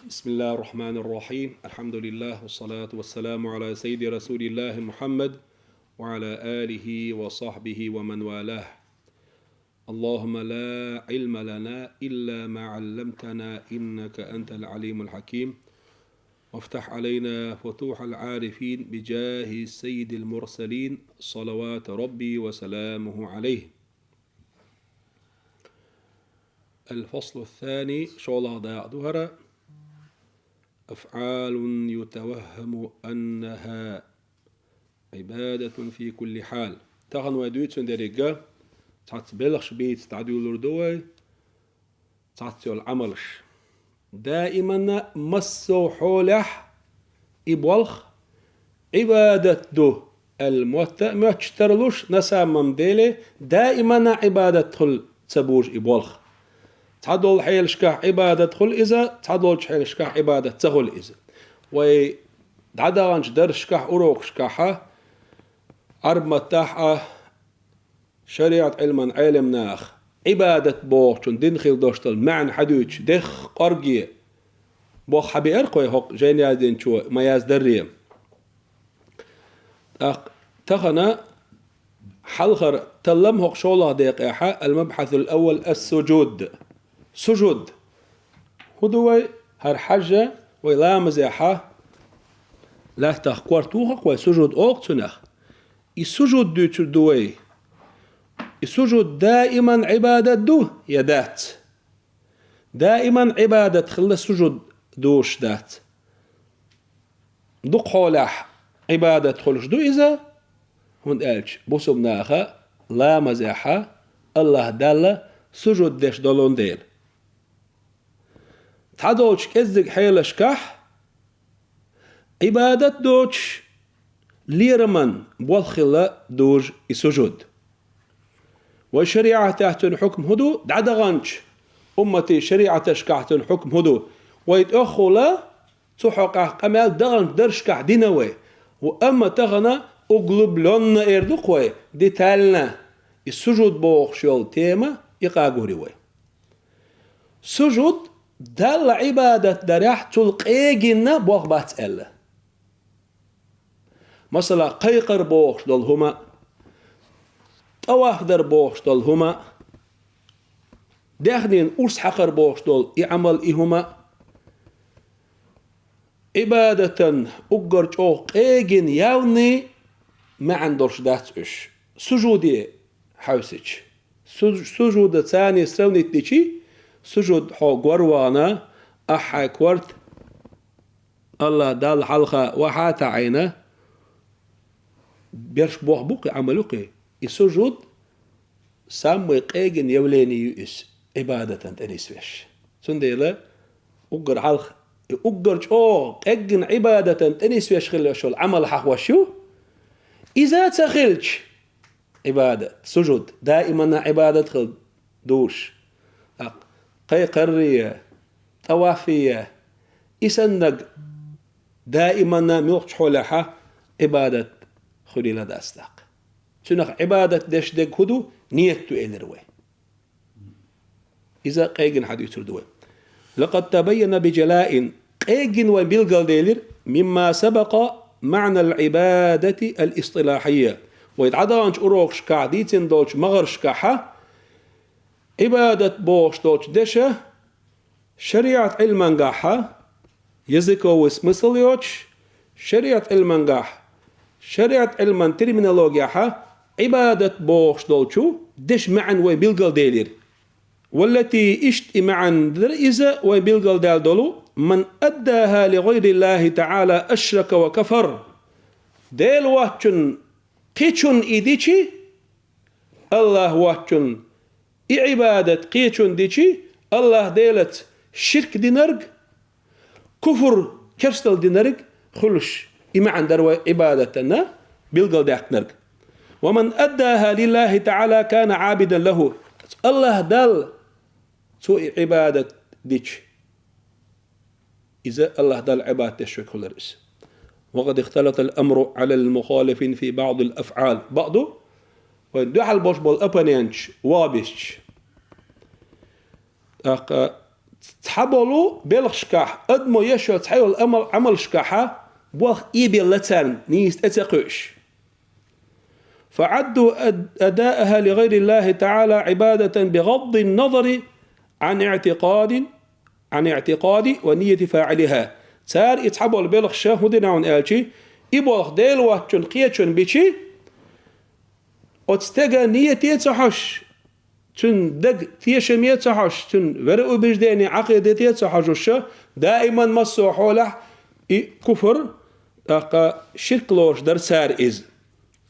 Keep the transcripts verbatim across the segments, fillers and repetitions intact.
بسم الله الرحمن الرحيم. الحمد لله والصلاة والسلام على سيد رسول الله محمد وعلى آله وصحبه ومن والاه. اللهم لا علم لنا إلا ما علمتنا إنك أنت العليم الحكيم. وافتح علينا فتوح العارفين بجاه سيد المرسلين صلوات ربي وسلامه عليه. الفصل الثاني, шоллагӀа дакъа ду хӀара. أفعال يتوهم أنها عبادة في كل حال. Тахан вай дуьйцун деррига цхьацца белхаш бийца дӀадуьйлур ду вай, цхьацца йолу Ӏамалш. Даиманна массо а хьолехь и болх Ӏибадат ду аьлла мотта а моьттуш тарлуш, на самом деле даиманна Ӏибадат хуьлу ца бужу и болх. Цхьадолу хьелашкахь Ӏибадат хуьлу иза, цхьадолчу хьелашкахь Ӏибадат ца хуьлу иза. Вай дӀадаханчу дарсашкахь, урокашкахьа, Ӏарб маттахь а, шариӀат Ӏилман Ӏелам наха Ӏибадат бохучун дин хила долуш долу маьӀна хьадуьйцуш, дехха кӀорге боху хьабеара кхой хӀокху жайна яздинчо ма яздарре. ТӀаккха тахана хьалхара таллам хӀокху шолгӀа декъехьа, المبحث الأول السجود. Сужуд. ХӀун ду вай хӀара хьажа, вай ламазехьа лаьттах корта вухахь вай сужуд олу цунах. И сужуд дуьйцур ду вай. И сужуд даиман Ӏибадат ду я дац? Даиман Ӏибадат хилла сужуд дузуш дац. Дукха хьолехь Ӏибадат хуьлуш ду иза, хӀунда аьлча бусулба наха ламазехьа АллахӀ Далла сужуд деш долун дела. Цхьадолчу кӀеззиг хьелашкахь Ӏибадат доцуш лераман болх хилла дужу и сужуд. Вай шариӀатехь цуьнан хьукма хӀун ду? ДӀадаханчу умматийн шариӀаташкахь цуьнан хьукма хӀун ду? Вай тӀехула цу хьокъехь къамел даханчу дарсашкахь дина вай. Ву амма тахана углублённо эр ду-кх вай, детально, и сужуд бохуш йолу тема и къагур ю вай. Сужуд Далла Ӏибадат дарехь цул къегина болх бац аьлла. Масала, кхайкхар бохуш долу хӀума, тӀаваф дар бохуш долу хӀума, даьхнина урс хьакхар бохуш долу и Ӏамал, и хӀума, Ӏибадатан уггар чӀогӀа къегина явный маьӀна долуш дац уьш. Сужуде хьаьвсича, суж-, сужуда царний сравнить дичи, сужуд хьо гор вахана, ахь хьайн корта АллахӀ Далла хьалха вахьа а таӀийна, берш боху бу-кх и, Ӏамал ю-кх и. И сужуд самый къегина явление ю иза, Ӏибадатан тӀе нисвеш. Цундела уггар хьалха, и уггар чӀогӀа къегина Ӏибадатан тӀе нисвеш хилла йолу Ӏамал хьахош ю, иза а ца хилча, Ӏибадат, сужуд, даиманна Ӏибадат хила дужуш. ТӀаккха кхайкхаррий, тӀавафий, и саннаг даиманна муьлххачу хьолехьа Ӏибадат хуьлийла дац тӀаккха. Цуьнах Ӏибадат деш дерг хӀун ду? Ниет ду элира вай. Иза къегина хьадуьйцур ду вай. لقد تبين بجلاء, къегина вайн билгалделира, مما سبق معنى العبادة الاصطلاحية. Вай дӀадаханчу урокашкахь дийцина долчу магӀаршкахьа, Ӏибадат бохуш долчу деша шариӀат Ӏилмангахьа, языковый смысл йоцуш, шариӀат Ӏилмангахь, шариӀат Ӏилман терминологияхьа Ӏибадат бохуш долчу деша маьӀна вай билгалделира. والتي, иштта и маьӀна дара иза вай билгалдаьлла долу, من أداها لغير الله تعالى أشرك وكفر. Дела воцчун кхечун и дичи, АллахӀ воцчун и Ӏибадат кхечун дичи, АллахӀ Делаца ширк динарг, куфр, керстал динарг хуьлуш, и маьӀна дара вай Ӏибадатана билгалдаьккхинарг. ومن أداها لله تعالى كان عابدا له. АллахӀ Далла цо и Ӏибадат дичи, иза АллахӀ Далла Ӏибадат деш верг хуьлура иза. وقد اختلط الأمر على المخالفين في بعض الأفعال. Бакъду, вайн дуьхьал болуш болу оппоненташ, ваххабисташ, тӀаккха цхьа Ӏаболу белхашкахь, адамо еш йолу цхьайолу амал-, Ӏамалшкахьа болх ийбелла царна, нийса тӀе ца кхуьуш. فعدوا أد-، أداءها لغير الله تعالى عبادة بغض النظر عن اعتقاد، عن اعتقاد ونية فاعلها. Цара и цхьаболу белхаш хӀун дина хьуна аьлчи, и болх Дела воцчун кхечун бичи, оцу стеган нийте а ца хьожуш, цуьнан даган тешаме а ца хьожуш, цуьнан вероубеждение, Ӏакъидате а ца хьожуш, даиман массо а хьолахь и куфр, тӀаккха ширк лоруш дара цара иза.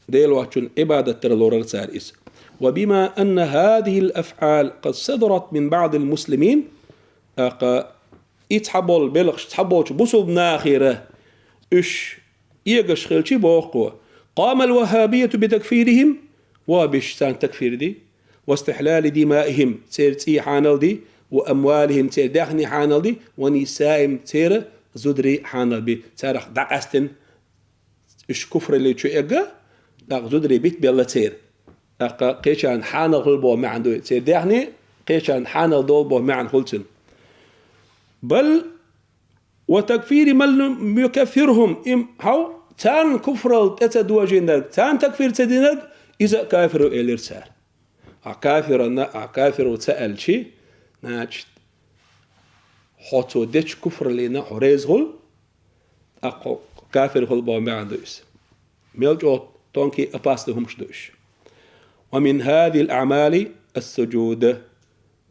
Дела воцчун Ӏибадат дар лорара цара иза. وبما أن هذه الأفعال قد صدرت من بعض المسلمين, тӀаккха и цхьаболу белхаш цхьаболчу бусулба нахера уьш эгаш хилчи, боху кхо: قام الوهابية بتكفيرهم, ваххабисташ царна такфир ди, واستحلال دمائهم, церан цӀий хьанал ди, وأموالهم, церан даьхни хьанал ди, ونسائهم, церан зударий хьанал би. Царах дӀакъаьстина уьш куфралле чу эгга, тӀаккха зударий битбелла церан. ТӀаккха кхечарна хьанал хуьлу боху маьӀна ду и. Церан даьхни кхечарна хьанал долу боху маьӀна хуьлу цуьнан. بل وتكفير من لم يكفرهم, им хьал, царна куфралла тӀе ца дожийнарг, царна такфир ца динарг, иза а кафир ву элира цара. Ахь кафир ву, ахь кафир ву ца аьлчи, значит, хьо цо дечу куфраллина хьо реза хуьлу, тӀаккха хьо кафир хуьлу боху маьӀна ду иза. Мел чӀогӀа тонкий, опасный хӀумаш ду уьш. ومن هذه الأعمال السجود.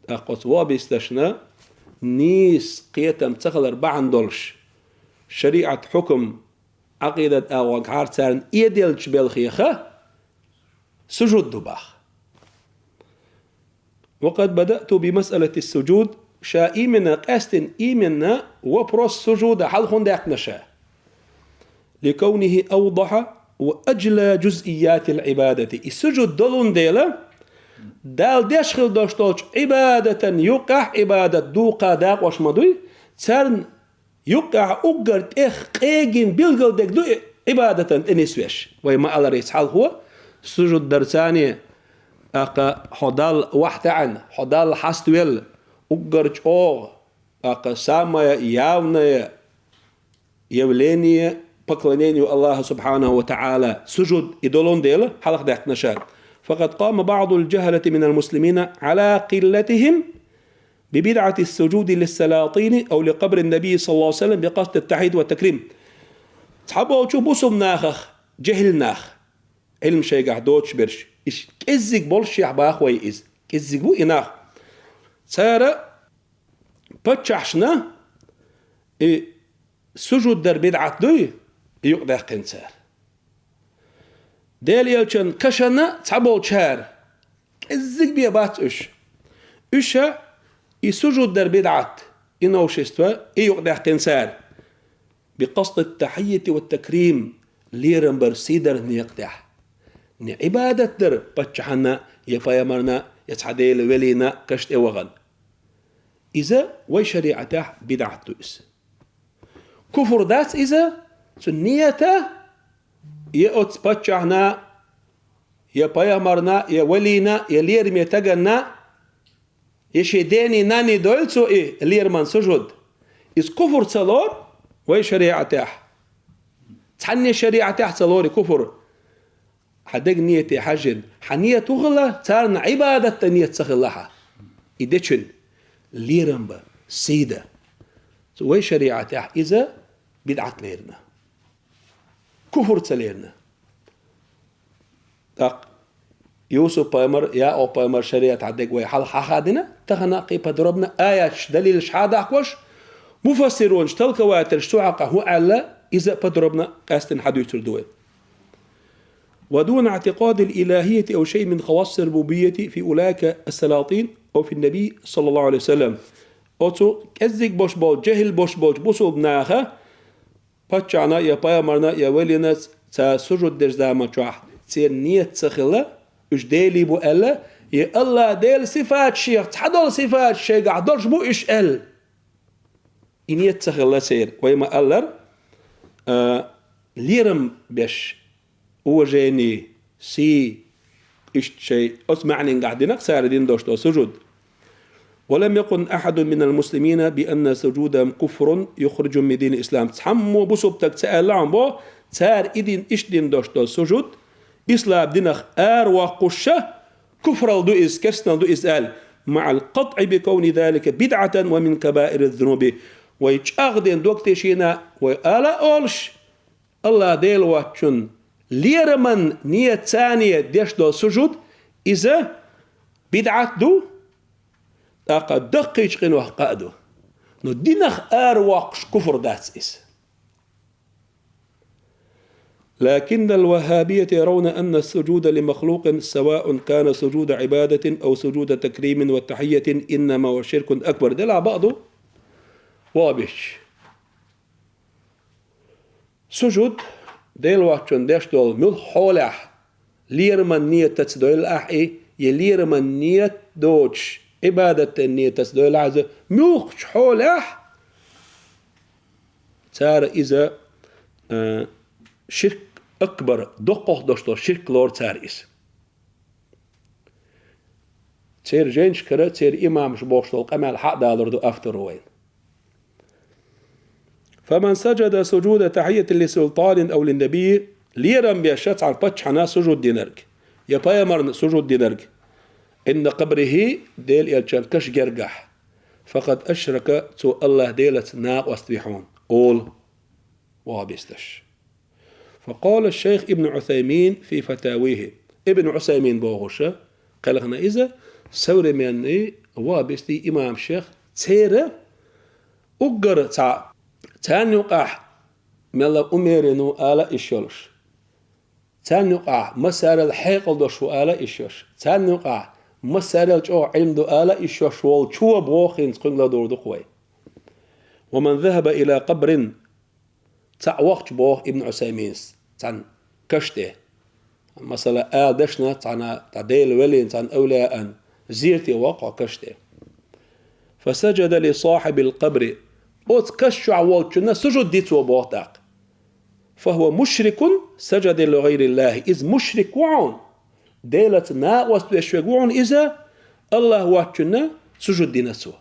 ТӀаккха оцу ваххабисташна нийса кхетам ца хилар бахьана долуш, шариӀат хьукам Ӏакъидат агӀонгахьара царна эделлачу белхеха сужуд ду баха. وقد بدأت بمسألة السجود, ша именно, къаьстина именно вопрос сужуда хьалха хӀунда даьккхина ша. لكونه أوضح وأجلى جزئيات العبادة. И сужуд долун дела, Дала деш хила долуш долчу Ӏибадатан юккъехь, Ӏибадат дукха дакъош ма дуй, царна юккъехь уггар тӀех къегина билггал дерг ду и Ӏибадатан тӀе нисвеш. Вай ма-аллара, иза хьалхо, сужуд дарца, тӀаккха хьо Далла вахьтаьӀна, хьо Далла хьаставелла, уггар чӀогӀа, тӀаккха самое явное явление поклонению Аллаху субхьанаху ва таӀала, сужуд и долун дела, хьалха даьккхина ша. فقد قام بعض الجهلة من المسلمين على قلتهم ببدعة السجود للسلاطين أو لقبر النبي صلى الله عليه وسلم بقصد التحية والتكريم. Цхьаболчу бусулба нахах, жехӀил нах, Ӏилма шайгахь доцуш берш, иш кӀеззиг болуш шехь баха вай иза. КӀеззиг бу и нах. Цара паччахьашна и сужуд дар бидӀат дуй, и юкъадаьккхина цара. Делан элчан кашана цхьаболчара, кӀеззиг бен бац уьш. Уьша и сужуд дар бидӀат, и новшество, и юкъадаьккхина цара. بقصد التحية والتكريم, лерам бар, сий дар некъа тӀехь. Не Ӏибадат дар паччахьна, я пайхамарна, я цхьа Делан велина каш тӀе вахана. Иза вай шариӀатехь бидӀат ду иза. Куфр дац иза, цу ниета я оцу паччахьна, я пайхамарна, я валийна, я лераме таганна, я шен дений, нанний дойла цо и лераман сужуд. Иза куфр ца лору вай шариӀатехь. Цхьанне шариӀатехь ца лору и куфр. Хьан деган ниете хьаьжжина, хьан ниет ву хилла, царна Ӏибадат дан ниет ца хилла хьан. И дечун лерам бан, сий дан. Цу вай шариӀатехь иза бидӀат лерина. Куфр ца лерина. ТӀаккха Юсуп-пайхамар, Якъуб-пайхамар шариӀат хьан деган вай хьалха хьахадина, тахана кхин подробно аяташ, далилаш хьадахкош, муфассиронаш, толкователаш цу хьакъехь хӀун аьлла, иза подробно къаьстина хьадуьйцур ду вай. ودون اعتقاد الإلهية أو شيء من خواص الربوبية في أولئك السلاطين أو في النبي صلى الله عليه وسلم. Оцу кӀеззиг бош болчу, жехӀил бош болчу бусулба наха паччахьна я пайхамарна я велина ца сужуд деш заман чохь церан ниет ца хилла, уьш делий бу аьлла, я АллахӀ Делан сифаташ шех цхьадолу сифаташ шайгахь долуш бу уьш аьлла. И ниет ца хилла церан. Вай ма-аллара, а, лерам беш, уважение, сий, иштта шайн оцу маьӀнингахь динарг цара дина долуш долу сужуд. ولم يقل أحد من المسلمين بأن سجودهم كفر يخرجهم من دين الإسلام. Цхьаммо бусалба стага ца аьлла хьуна бо, цара и дин, иштта дин дош долу сужуд, ислам динах ара воккхуш ша, куфрал ду иза, керстанал ду иза аьлла. مع القطع بكون ذلك بدعة ومن كبائر الذنوب. Вай чӀагӀдина дог тешийна, вай ала а олуш, Аллах Дела воцчун лераман нийятца деш долу сужуд, иза бидӀат ду, тӀаккха даккхийчу къинойх къа а ду. Но динах ара воккхуш куфр дац иза. لكن الوهابية يرون أن السجود لمخلوق سواء كان سجود عبادة أو سجود تكريم وتحية إنما هو شرك أكبر. Делахь бакъ ду ваххабисташ. Сужуд Дела воцчун деш долу муьлхха хьолехь, лераман нийятаца дойла ахь и, я лераман нийят доцуш, Ӏибадатан нийятаца дойла ахь иза, муьлххачу хьолехь цара иза, а, ширк акбар, доккхах дош долу ширк лору цара иза. Церан жайнашкара церан имамаш бохуш долу къамел хьа а далур ду авторо вайна. فمن سجد سجود تحية لسلطان أو لنبي, лерам беш цхьана паччахьна сужуд динарг, я пайхамарна сужуд динарг, عند قبره, Делан элчан каш гергахь, فقد أشرك, цо Аллах Делаца накъост ви хьуна, олу ваххабисташ. فقال الشيخ ابن عثيمين في فتاويه. Ибн Ӏусаймин бохуша, кхелхина иза, современный ваххабистийн имамашех церан уггар цхьаъ. Царна юкъахь мелла умеренный ву ала йиш йолуш, царна юкъахь массарел хьекъал долуш ву ала йиш йолуш, царна юкъахь массарел чӀогӀа Ӏилма ду ала йиш йолуш волчо боху хӀинца кхуьнга ладугӀур ду-кх вай. ومن ذهب إلى قبر, цхьаъ вахча боху Ибн Ӏусайминс цхьана каш тӀе. Масала, ала дашна цхьана, цхьа Дела веллина цхьана авлияан зерате вахча каш тӀе. فسجد لصاحب القبر. Оцу каш чохь волчунна сужуд ди цо боху тӀаккха. فهو مشرك سجد لغير الله. Иза мушрик ву хьуна. Делаца накъост веш верг ву хьуна иза, Аллах воцчунна сужуд дина цо.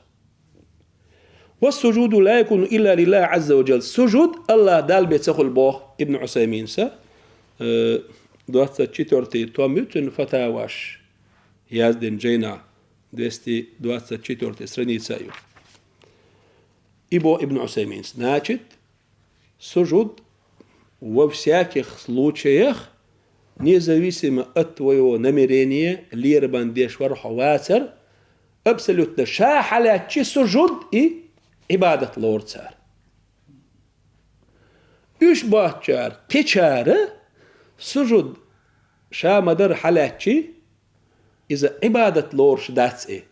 والسجود لا يكون إلا لله عز وجل. Сужуд Аллах Далла бен ца хуьлу боху Ибн Ӏусайминса, э, двадцать четвёртый том ю цуьнан фатаваш яздина жайна, двести двадцать четвёртая страница ю. И боху Ибн Ӏусайминс: значит, сужуд во всяких случаях, независимо от твоего намерения, лерабан деш вара хьо вацара, абсолютно ша хьалаьцчи сужуд и Ӏибадат лору цара. Уьш боцчара кхечара сужуд ша ма-дарра хьалаьцчи, иза Ӏибадат лоруш дац и.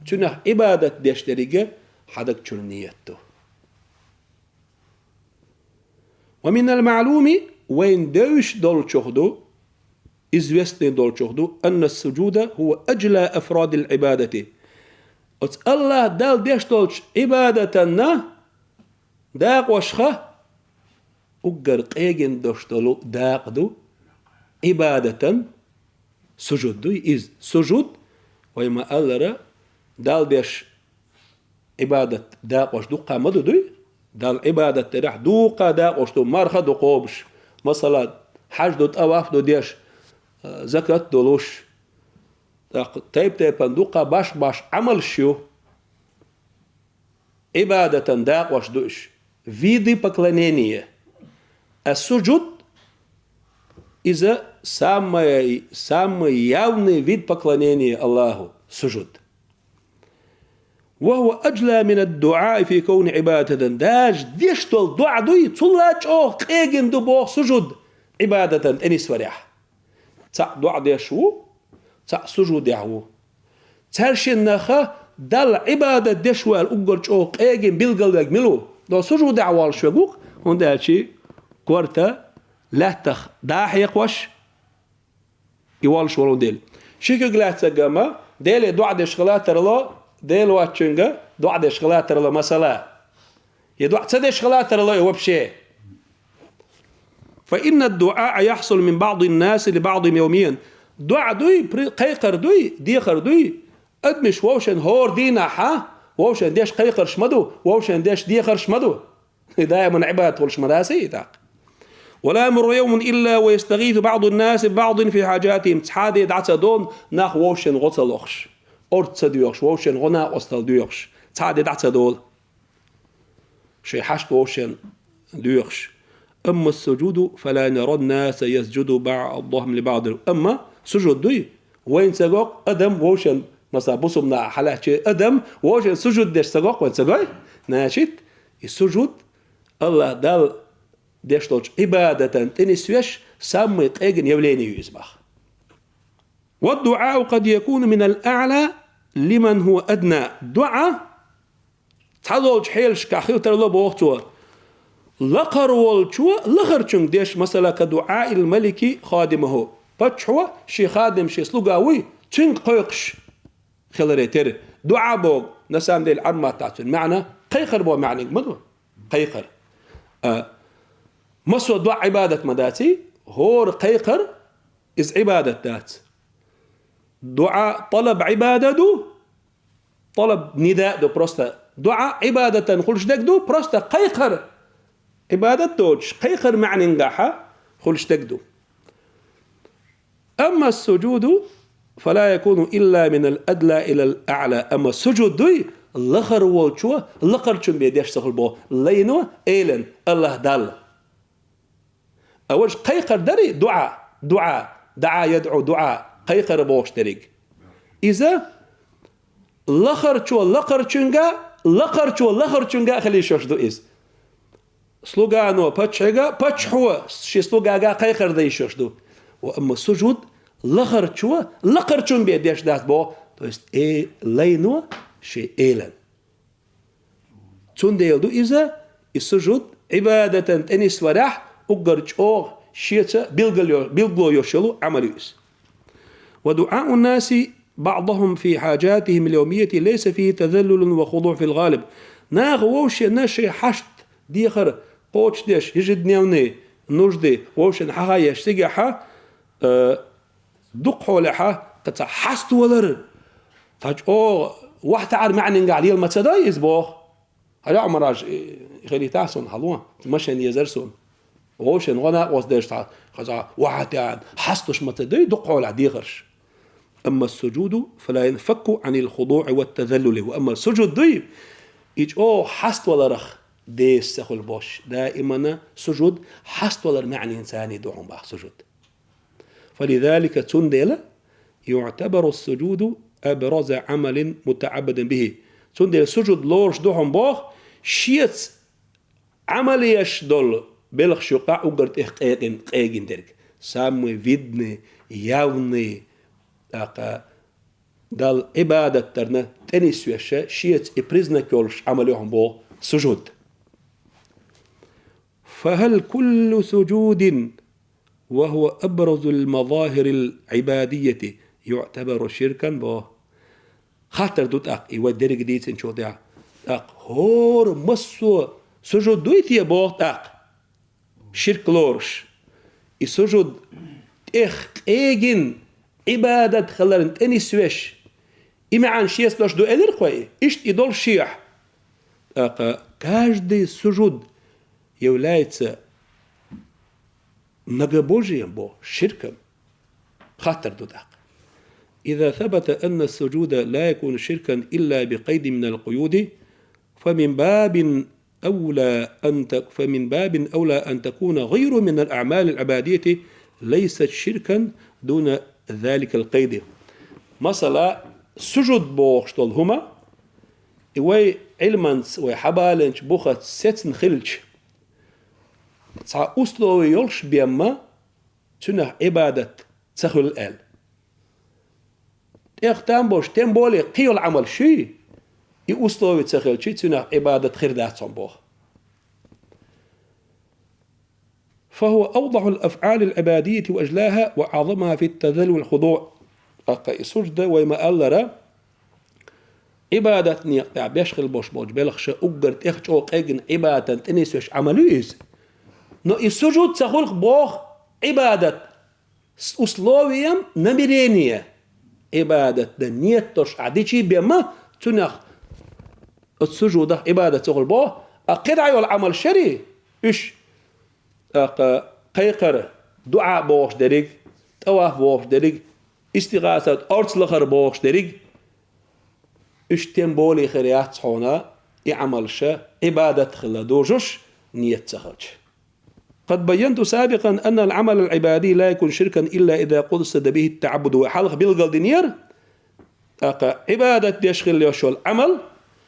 Цуьнах Ӏибадат деш деррига хьан даг чуьра нийят ду. ومن المعلوم, вайна девзаш долчух ду, известный долчух ду, أن السجود هو أجلى أفراد العبادة. Оцу Аллах Далла деш долчу Ӏибадатанна дакъошха уггар къегина дош долу дакъа ду, Ӏибадатан сужуд дуй иза. Сужуд, вай ма-аллара, Далла деш Ӏибадат дакъош дуккха ма ду дуй? Далла Ӏибадат дерахь дуккха дакъош ду, марха ду кхобуш. Масала, хьаж ду, тӀаваф ду деш, закат ду луш. ТӀаккха тайп-тайпана дуккха баш-баш Ӏамалш ю. Ӏибадатан дакъош ду уьш. Виды поклонения. А сужуд, иза самый, самый явный вид поклонения Аллаху, сужуд. وهو أجلى من الدعاء في كون عبادة. Даже деш долу доӀа дуй, цул а чӀогӀа къегина ду боху сужуд Ӏибадатан тӀенисварехь. Цхьаъ доӀа деш ву, цхьаъ сужудехь ву. Цаьршиннаха Далла Ӏибадат деш ву аьлла уггар чӀогӀа къегина билгалверг мила ву? До сужудехь воллуш верг ву-кх, хӀунда аьлча корта лаьттах дӀа а хьекхош, и воллуш волун дела. Ши куьг лаьцнарг ма, Деле доӀа деш хила тарло, Дела воцчуьнга доӀа деш хила тарло, масала. Я доӀа ца деш хила тарло и вообще. فإن الدعاء يحصل من بعض الناس لبعضهم يوميا. ДоӀа дуй, при-, кхайкхар дуй, дехар дуй, Адамаш вовшен хӀора дийнахьа, вовшен деш кхайкхарш ма ду, вовшен деш дехарш ма ду. И даиман Ӏибадат волуш ма дац и тӀаккха. «ولا يمر يوم إلا ويستغيث بعض الناس ببعض في حاجاتهم». Цхьа де дӀа ца долу нах вовшен гӀо ца лохуш, орца ца доьхуш, вовшен гӀо накъостал доьхуш, цхьа де дӀа ца долу. Шайн хьашт вовшен доьхуш. «أما السجود فلا نرى الناس يسجد بعضهم لبعض». Амма сужуд дуй, вайна ца го адам вовшен, масала, бусулба нах хьалаьцча адам вовшен сужуд деш ца го, вайна ца гой? Значит, и сужуд Аллах Далла деш долчу Ӏибадатан тӀе нисвеш самый къегина явление ю иза баха. «والدعاء قد يكون من الأعلى لمن هو أدنى». ДуӀа цхьадолчу хьелашкахь хила тарло боху цо. Лакхара волчо лахарчуьнга деш, масала, «كدعاء الملك خادمه». Паччахьо шен хадим, шен слуга вуй, цуьнга кхойкхуш хиларе терра. ДуӀа боху, на самом деле, Ӏарматтахь цуьнан маьӀна кхайкхар боху маьӀниг ма ду. Кхайкхар. А, массо а дуӀа Ӏибадат ма дац и, хӀора кхайкхар, иза Ӏибадат дац. ДуӀа талаб Ӏибада ду, талаб нида ду просто. ДуӀа Ӏибадатан хуьлуш дерг ду, просто кхайкхар Ӏибадат доцуш, кхайкхар маьӀнингахьа хуьлуш дерг ду. «أما السجود فلا يكون إلا من الأدنى إلى الأعلى». Амма сужуд дуй, лахара волчо лакхарчун бен деш ца хуьлу боху, лайно, элан, Аллах Далла. А важа кхайкхар дарий, дуӀа, дуӀа, даӀа ядӀу дуӀа, кхайкхар бохуш дерриг. Иза лахарчо лакхарчуьнга, лакхарчо лахарчуьнга хила йиш йолуш ду иза. Слугано паччахьега, паччахьо шен слугага кхайкхар дан йиш йолуш ду. Ва амма сужуд лахарчо лакхарчун бен деш дац боху, то есть э, лайно шен элан. Цундела ду иза, и сужуд Ӏибадатан тӀе нисварехь уггар чӀогӀа шеца билгало-, билгало йолуш йолу Ӏамал ю иза. «ودعاء الناس بعضهم في حاجاتهم اليومية ليس فيه تذلل وخضوع في الغالب». Наха вовшенна шайн хьашт дехар кхочушдеш, ежедневные нужды вовшенна хьаха еш цигахьа, э, дукха хьолехьа, кхин цхьа хьаставалар, цхьа чӀогӀа вахьтаӀар маьӀнингахь лела ма ца дай иза боху. Хьажа, Ӏумараш, э, хилийтахь суна, хьало, машен езар суна. Вовшен гӀо накъост дерш цхьа, хаза, вахьа тӀе хьастуш ма ца дуй, дукха хьолахь дехарш. «أما السجود فلا ينفك عن الخضوع والتذلل». Ва амма сужуд дуй, и чӀогӀа хьастваларах деса ца хуьлу бохуш. Даимана сужуд хьаствалар маьӀнин царний ду хьун бах сужуд. «فلذلك», цундела, «يعتبر السجود أبرز عمل متعبد به». Цундела сужуд лоруш ду хьун боху, шеца Ӏамал еш долу белхаш юкъахь уггар тӀех къегина, къегина дерг. Самый видный, явный, тӀаккха Далла Ӏибадат дарна тӀе нисвеш шеца и признак йолуш Ӏамал ю хьун боху сужуд. «فهل كل سجود وهو أبرز المظاهر العبادية يعتبر شركا؟» бо. Хаттар ду тӀаккха, и вай дерриг дийцинчул тӀаьхьа. ТӀаккха хӀора массо сужуд дуй те боху тӀаккха? Ширк лоруш. И сужуд тӀех къегина Ӏибадат хиларна тӀе нисвеш, и маьӀна шеца долуш ду элира кхо и? Иштта и долу шехь. ТӀаккха каждый сужуд является многобожием бо, ширком. Хаттар ду тӀаккха. «إذا ثبت أن السجود لا يكون شركا إلا بقيد من القيود، فمن باب أولى أن تك-، فمن باب أولى أن تكون غيره من الأعمال العبادية ليست شركا دون ذلك القيد». Масала, сужуд бохуш долу хӀума, и вай Ӏилманца, вай хьабаланчу бухаца сецна хилча, цхьа условие йолуш бен ма, цуьнах Ӏибадат ца хуьлу аьлла. ТӀех там болуш, тем более кхин йолу Ӏамал шуй, и условие ца хилчий, цуьнах Ӏибадат хир дац хьуна боху. «فهو أوضح الأفعال العبادية وأجلاها وأعظمها في التذلل والخضوع». ТӀаккха и сужда вай ма-аллара, Ӏибадат некъа тӀехь беш хила болуш болчу белхаша уггар тӀех чӀогӀа къегина Ӏибадатан тӀе нисвеш Ӏамал ю иза. Но и сужуд ца хуьлу боху Ӏибадат с условием намерения. Ӏибадат дан ниет долуш ахь дичий бен ма, цунах оцу сужудах Ӏибадат ца хуьлу боху, а кхидӀа йолу Ӏамал шари, уьш, тӀаккха кхайкхар, дуӀа бохуш дерриг, тӀаваф бохуш дерриг, истигӀасат, орца лахар бохуш дерриг, уьш тем более хир яц хьуна, и Ӏамалша Ӏибадат хила дужуш, ниет ца хилча. قد بينت سابقا أن العمل العبادي لا يكون شركا إلا إذا قصد به التعبد. Вай хьалха билгалдинера, тӀаккха Ӏибадат деш хила йолуш йолу Ӏамал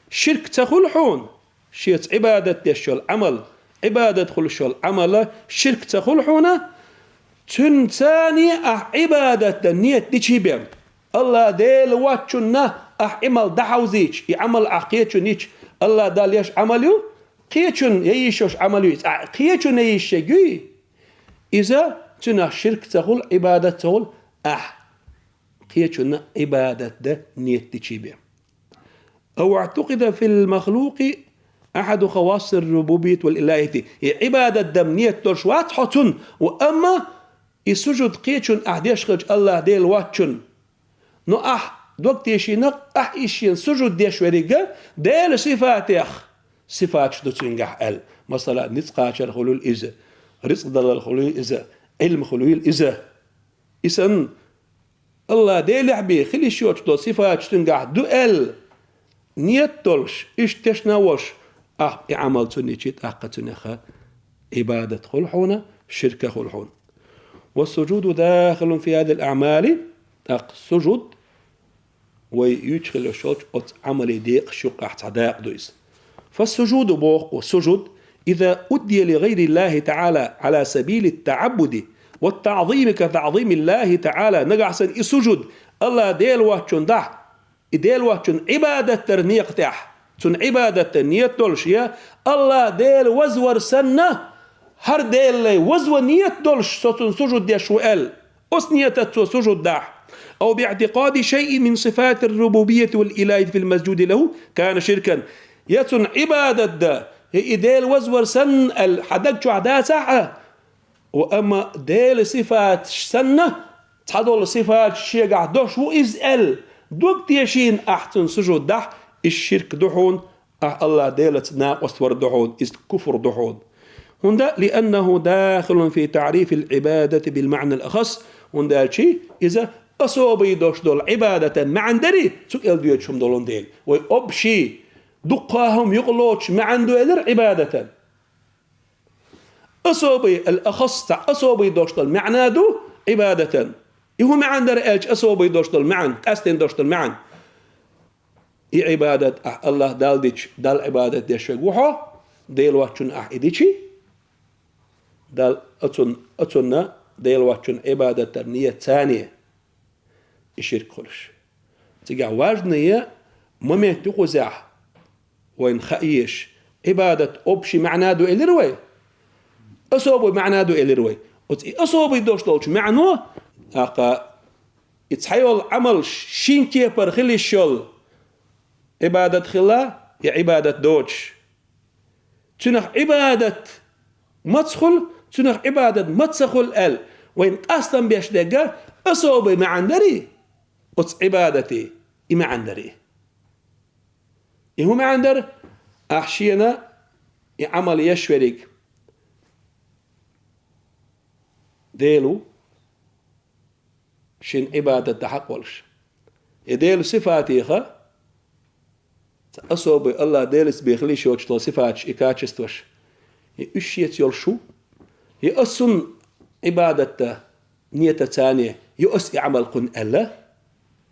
ширк ца хуьлу хьуна. Шеца Ӏибадат деш йолу Ӏамал, Ӏибадат хуьлуш йолу Ӏамала ширк ца хуьлу хьуна, цуьнан царне ахь Ӏибадат дан ниет дичий бен. АллахӀ Дела воцчунна ахь Ӏамал дӀахьовзийча, и Ӏамал ахь кхечунна йича, АллахӀ Далла еш Ӏамал ю, кхечунна ян йиш йолуш Ӏамал ю иза. Ахь кхечунна ян йиш ерг юй? Иза цуьнах ширк ца хуьлу, Ӏибадат ца хуьлу, ахь кхечунна Ӏибадат дан ниет дичий бен. أو اعتقد في المخلوق أحد خواص الربوبية والإلهية. И Ӏибадат дан ниет долуш вац хьо цунна, ва амма и сужуд кхечунна ахь деш хилча АллахӀ Дела воцчунна. Но ахь дог тешийна, ахь и шена сужуд деш верг а Делан сифатех сифаташ ду цуьнгахь аьлла. Масала, ницкъ кхачар хуьлийла иза, рицкъ далар хуьлийла иза, Ӏилма хуьлийла иза. И санна, АллахӀ Делехь бен хила йиш йоцуш долу сифаташ цуьнгахь ду аьлла, ниет долуш, иштта тешна а волуш, ахь и Ӏамал цунна йичи, тӀаккха цуьнан Ӏибадат хуьлу хьуна, ширк а хуьлу хьуна. والسجود داخل في هذه الأعمال. ТӀаккха сужуд вай юьйцуш хила йолуш йолчу оцу Ӏамале декъаш юккъехь цхьа дакъа ду иза. فالسجود, боху, сужуд, إذا أدي لغير الله تعالى على سبيل التعبد والتعظيم كتعظيم الله تعالى, нагахь санна и сужуд АллахӀ Дела воцчунна дахь, и Дела воцчунна Ӏибадат дар некъа тӀехь, цунна Ӏибадат дан ниет долуш я, АллахӀ Дела вазвар санна, хӀара Деле вазва ниет долуш со цунна сужуд деш ву аьлла, оцу ниетаца цо сужуд дахь, أو باعتقاد شيء من صفات الربوبية والإلهية في المسجود له كان شركا. Я цунна Ӏибадат дан, я и Дела вазвар санна аьлла хьан даг чохь дацахь а, ва амма Делан сифаташ санна, цхьадолу сифаташ шегахь долуш ву иза аьлла, дог тешийна ахь цунна сужуд дахь, иза ширк ду хьуна, ахь АллахӀ Делаца накъост вар ду хьуна, иза куфр ду хьуна. ХӀунда, لأنه داخل في تعريف العبادة بالمعنى الأخص, хӀунда аьлча иза особый долуш долу Ӏибадатан маьӀна дарий, цу кӀел доьдуш хӀума долун дела. Вай общий, дуккха хӀума юкъалоцуш маьӀна ду элира Ӏибадатан. Особый, ал-ахас, цхьа особый долуш долу маьӀна ду Ӏибадатан. И хӀун маьӀна дара аьлча, особый долуш долу маьӀна, къаьсттина долуш долу маьӀна. И Ӏибадат ахь АллахӀ Далла дича, Далла Ӏибадат деш верг ву хьо, Дела воцчунна ахь и дичи, Далла оцун-, оцунна Дела воцчунна Ӏибадат дар ниет царне, и ширк хуьлуш. Цигахь важный момент ю кхузахь, вайна хаийша, Ӏибадат общий маьӀна ду элира вай, особый маьӀна ду элира вай. Оцу и особый долуш долчу маьӀно, тӀаккха и цхьайолу Ӏамал шин кепара хила йиш йолу Ӏибадат хила, я Ӏибадат доцуш. Цуьнах Ӏибадат маца хуьлу, цуьнах Ӏибадат маца ца хуьлу аьлла, вайна къастам беш дерг а особый маьӀна дарий, оцу Ӏибадате и маьӀна дарий. И хӀун маьӀна дара? Ахь шена и Ӏамал еш верг Дела ву, шен Ӏибадат дан хьакъ волуш. И Делан сифатеха, цхьа особый АллахӀ Делаца бен хила йиш йоцуш долу сифаташ, и качестваш, и уьш шеца йолуш ву, и ас цунна Ӏибадат дан ниетаца царне ю ас и Ӏамал кхунна аьлла,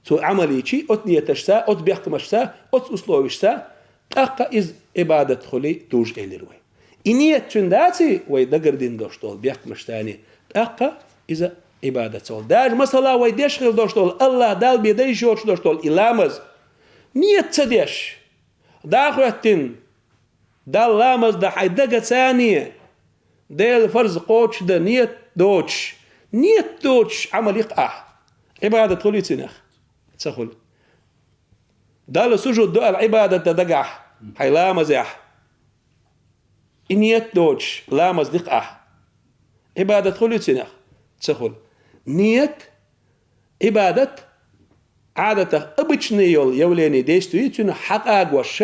цо Ӏамал йичи, оцу ниеташца, оцу бехкамашца, оцу условешца, тӀаккха иза Ӏибадат хуьлий, дужу элира вай. И ниет цуьнан даций, вай дагардина долуш долу бехкамаш царне, тӀаккха иза Ӏибадат ца хуьлу. Даже масала вай деш хила долуш долу АллахӀ Далла бен дан йиш йоцуш долуш долу и ламаз, ниет ца деш, дӀа а хӀоьттина, Далла ламаз дан хьайн дага царне, Делан фарз кхочушдан ниет доцуш, ниет доцуш Ӏамал йи-кх ахь, Ӏибадат хуьлий цуьнах? Ца хуьлу. Далла сужуд ду аьлла Ӏибадат дан дагахь, хьайн ламазехь, и ниет доцуш ламаз ди-кх ахь, Ӏибадат хуьлий цуьнах? Ца хуьлу. Ниет, Ӏибадат Ӏадатах обычный йола явление, действие, цуьнан хьакъагош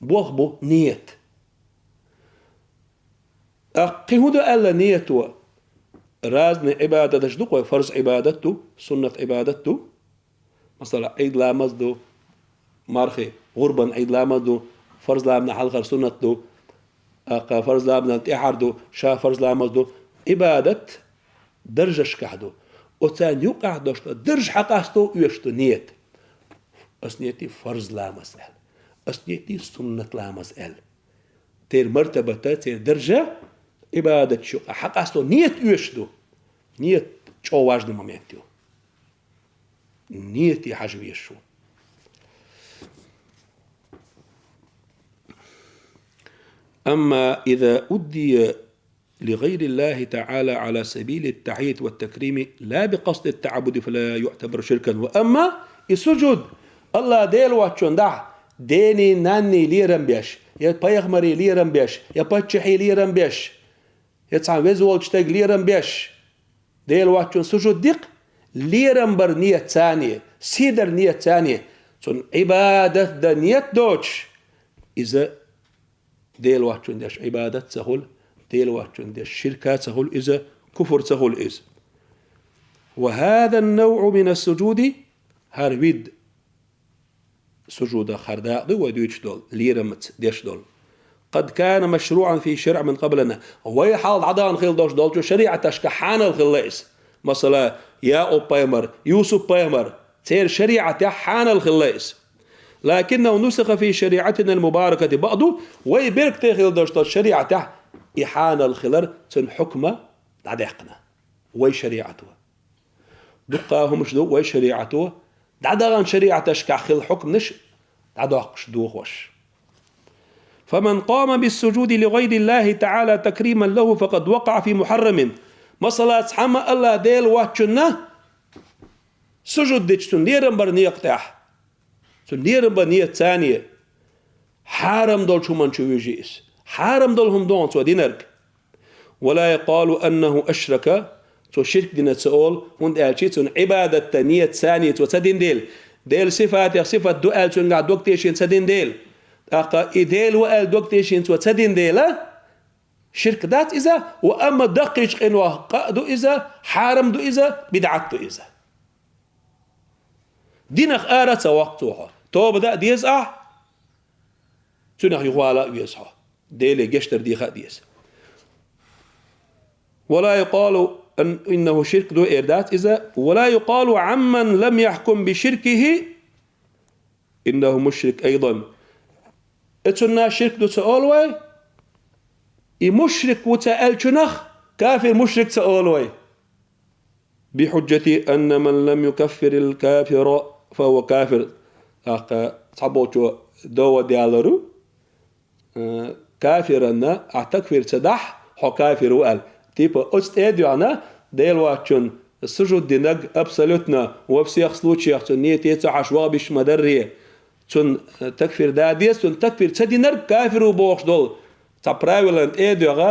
болх бу ният. ТӀаккха кхин хӀун ду аьлла ниято? Разный Ӏибадаташ ду-кх вай, фарз Ӏибадат ду, суннат Ӏибадат ду. Масала, Ӏийд ламаз ду, мархий, гӀурбан Ӏийд ламаз ду, фарз ламазна хьалхара суннат ду, тӀаккха фарз ламазна тӀаьхьара ду, ша фарз ламаз ду. Ӏибадат даржашкахь ду. Оцарна юкъахь долуш долу дарж хьакъасто оьшуш ду ният. Ас ниятий фарз ламаз аьлла. Ас ниятий суннат ламаз аьлла. Церан мартабата, церан даржа Ӏибадаташ юкъахь хьакъасто ният оьшуш ду. Ният чӀогӀа важный момент ю. Нияте хьажа везаш ву. أما إذا أدي لغير الله تعالى على سبيل التعييد والتكريم لا بقصد التعبد فلا يعتبر شركا. Ва амма и сужуд АллахӀ Дела воцчунна дахь, дений, нанний лерам беш, я пайхамарий лерам беш, я паччахьий лерам беш, я цхьана веза волчу стеган лерам беш, Дела воцчунна сужуд ди-кх, лерам бар ният царний, сий дар ният царний, цунна Ӏибадат дан ният доцуш, иза Дела воцчунна деш Ӏибадат ца хуьлу, Дела воцчунна деш ширк ца хуьлу иза, куфр ца хуьлу иза. وهذا النوع من السجود, хӀара вид сужудах хӀара дакъа ду вай дуьйцуш долу, лерамца деш долу. قد كان مشروعا في شرع من قبلنا. Вай хьалха дӀадахана хилла долуш долчу шариӀаташка хьанал хилла иза. Масала, Якъуб-пайхамар, Юсуп-пайхамар, церан шариӀатехь хьанал хилла иза. لكنه نسخ في شريعتنا المباركة بعد, вай беркате хилла долуш долчу шариӀатехь и хьанал хилар, цуьнан хьукма дӀадаьккхина вай шариӀато. Дуккха хӀумаш ду вай шариӀато дӀадахана шариӀаташкахь хилла хьукманаш дӀадоккхуш, дохош. فمن قام بالسجود لغير الله تعالى تكريما له فقد وقع في محرم. Масала, цхьамма АллахӀ Дела воцчунна сужуд дича цунна лерам бар некъа тӀехь, цунна лерам бар ният царний, хьарам долчу хӀуманна чу вуьжу иза. Хьарам долу хӀума ду-кх цо динарг. ولا يقال أنه أشرك, цо ширк дина ца олу, хӀунда аьлча цунна Ӏибадат дан ният царний цо ца дина дела, Делан сифатех сифат ду аьлла цуьнгахь дог тешийна ца дина дела. ТӀаккха и Дела ву аьлла дог тешийна цо ца дина дела, ширк дац иза, ва амма даккхийчу къинойх къа а ду иза, хьарам ду иза, бидӀат ду иза. Динах ара а ца воккху цо хьо. Тоба дан а деза ахь, цуьнах юхавала а веза хьо. Деле гечдар деха а деза. ولا يقال أن إنه شرك, ду эр дац иза. ولا يقال عمن لم يحكم بشركه إنه مشرك أيضا. И цунна ширк ду ца олу вай, и мушрик ву ца аьллачунах кафир, мушрик ца олу вай. بحجة أن من لم يكفر الكافر فهو كافر. ТӀаккха цхьаболчо дова далару, э, кафиранна ахь такфир ца дахь, хьо кафир ву аьлла. Типа, оцу тӀе а доьгӀна, Дела воцчунна сужуд динарг абсолютно во всех случаях цунна нийте ца хьош вахабиш ма-дарре, цунна, э, такфир дан деза, цунна такфир ца динарг кафир ву бохуш долу цхьа правилан тӀе а доьгӀа,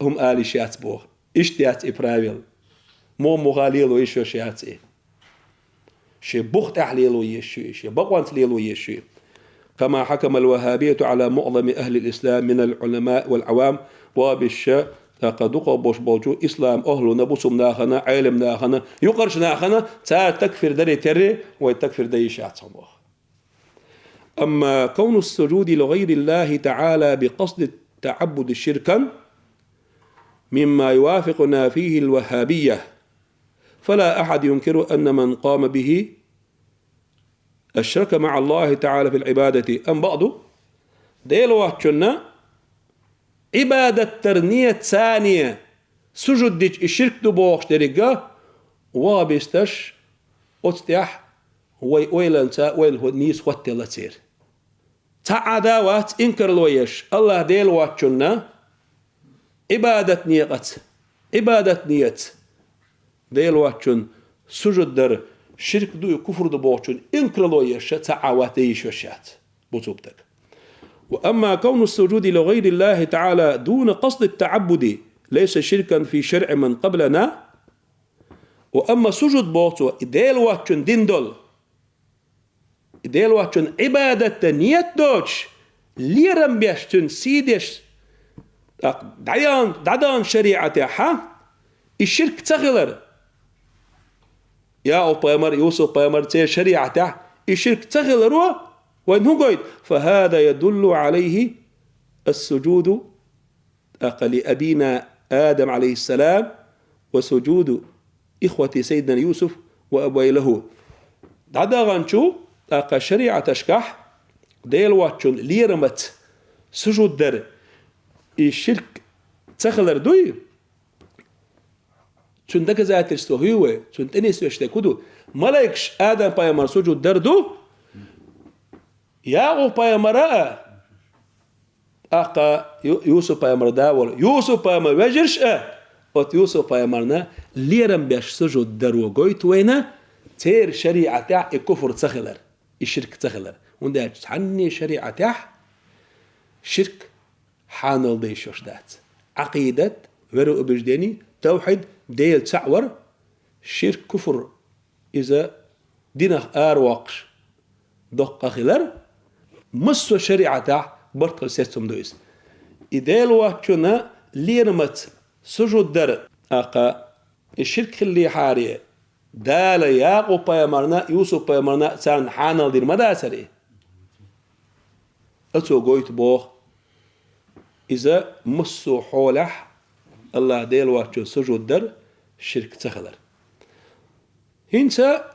хӀума ала йиш яц боху. Иштта яц и правил. Муха-муха лело йиш йолуш яц и. Шен бух тӀехь лело езаш ю и, шен бакъонца лело езаш ю и. كما حكم الوهابية على معظم أهل الإسلام من العلماء والعوام, вахабиша, тӀаккха дукхах болуш болчу ислам ахӀлуна, бусулба нахана, Ӏелам нахана, юкъарчу нахана, цара такфир даре терра, вай такфир дан йиш яц хьо боху. أما كون السجود لغير الله تعالى بقصد التعبد شركا مما يوافقنا فيه الوهابية، فلا أحد ينكر أن من قام به أشرك مع الله تعالى في العبادة. Амма бакъду, Дела воцчунна Ӏибадат дар ният царний сужуд дича и ширк ду бохуш деррига, вахабисташ оцу тӀехь вай ойланца ойла хӀо-, нийса хӀоттаелла церан. Цхьа а да вац инкарло еш, АллахӀ Дела воцчунна Ӏибадат некъаца, Ӏибадат нияца Дела воцчунна сужуд дар ширк ду, куфр ду бохучун инкарло еш цхьа а вац, дан йиш йолуш яц бусулба стаг. وأما كون السجود لغير الله تعالى دون قصد التعبد ليس شركا في شرع من قبلنا. Ва амма сужуд боху цо, и Дела воцчунна дина долу, Дела воацачун Ӏибадатан нийят доцуш, лерам беш цуьнан сий деш, тӀаккха дӀаян-, дӀадаьнначу шариӀатехь, и ширк ца хилар. Якъуб-пайхамар, Юсуп-пайхамар церан шариӀатехь и ширк ца хиларо вайна хӀун гойту? فهذا يدل عليه السجود, тӀаккха, لأبينا آدم عليه السلام وسجود إخوة سيدنا يوسف وأبويه له. ДӀадаханчу, тӀаккха, шариӀаташкахь Дела воацачун лерамаца сужуд дар, и ширк ца хилар дуй? Цуьнан доказательство хӀун ю вай? Цуьнан тӀе нисвеш дерг хӀун ду? Малайкаш Адам-пайхамар сужуд дар ду, Якъуб-пайхамара а, тӀаккха Ю-, Юсуп-пайхамар да волу, Юсуп-пайхамар вежарш а, оцу Юсуп-пайхамарна лерам беш сужуд даро гойту вайна, церан шариӀатехь и куфр ца хилар, и ширк ца хилар. ХӀунда аьлча цхьанне шариӀатехь ширк хьанал дан йиш йолуш дац. Ӏакъидат, вероубеждение, тавхьид, Дела цхьаъ вар, ширк, куфр, иза динах аравоккхуш доккха къа хилар, массо а шариӀатехь барт хила сецна хӀума ду иза. И Дела воцчунна лерамаца сужуд дар, тӀаккха, и ширк хиллехьара, Дала Якъуб-пайхамарна а, Юсуп-пайхамарна а царна хьанал дийр ма дацара и? Оцо гойту боху, иза массо а хьолехь АллахӀ Дела воцчунна сужуд дар ширк ца хилар. ХӀинца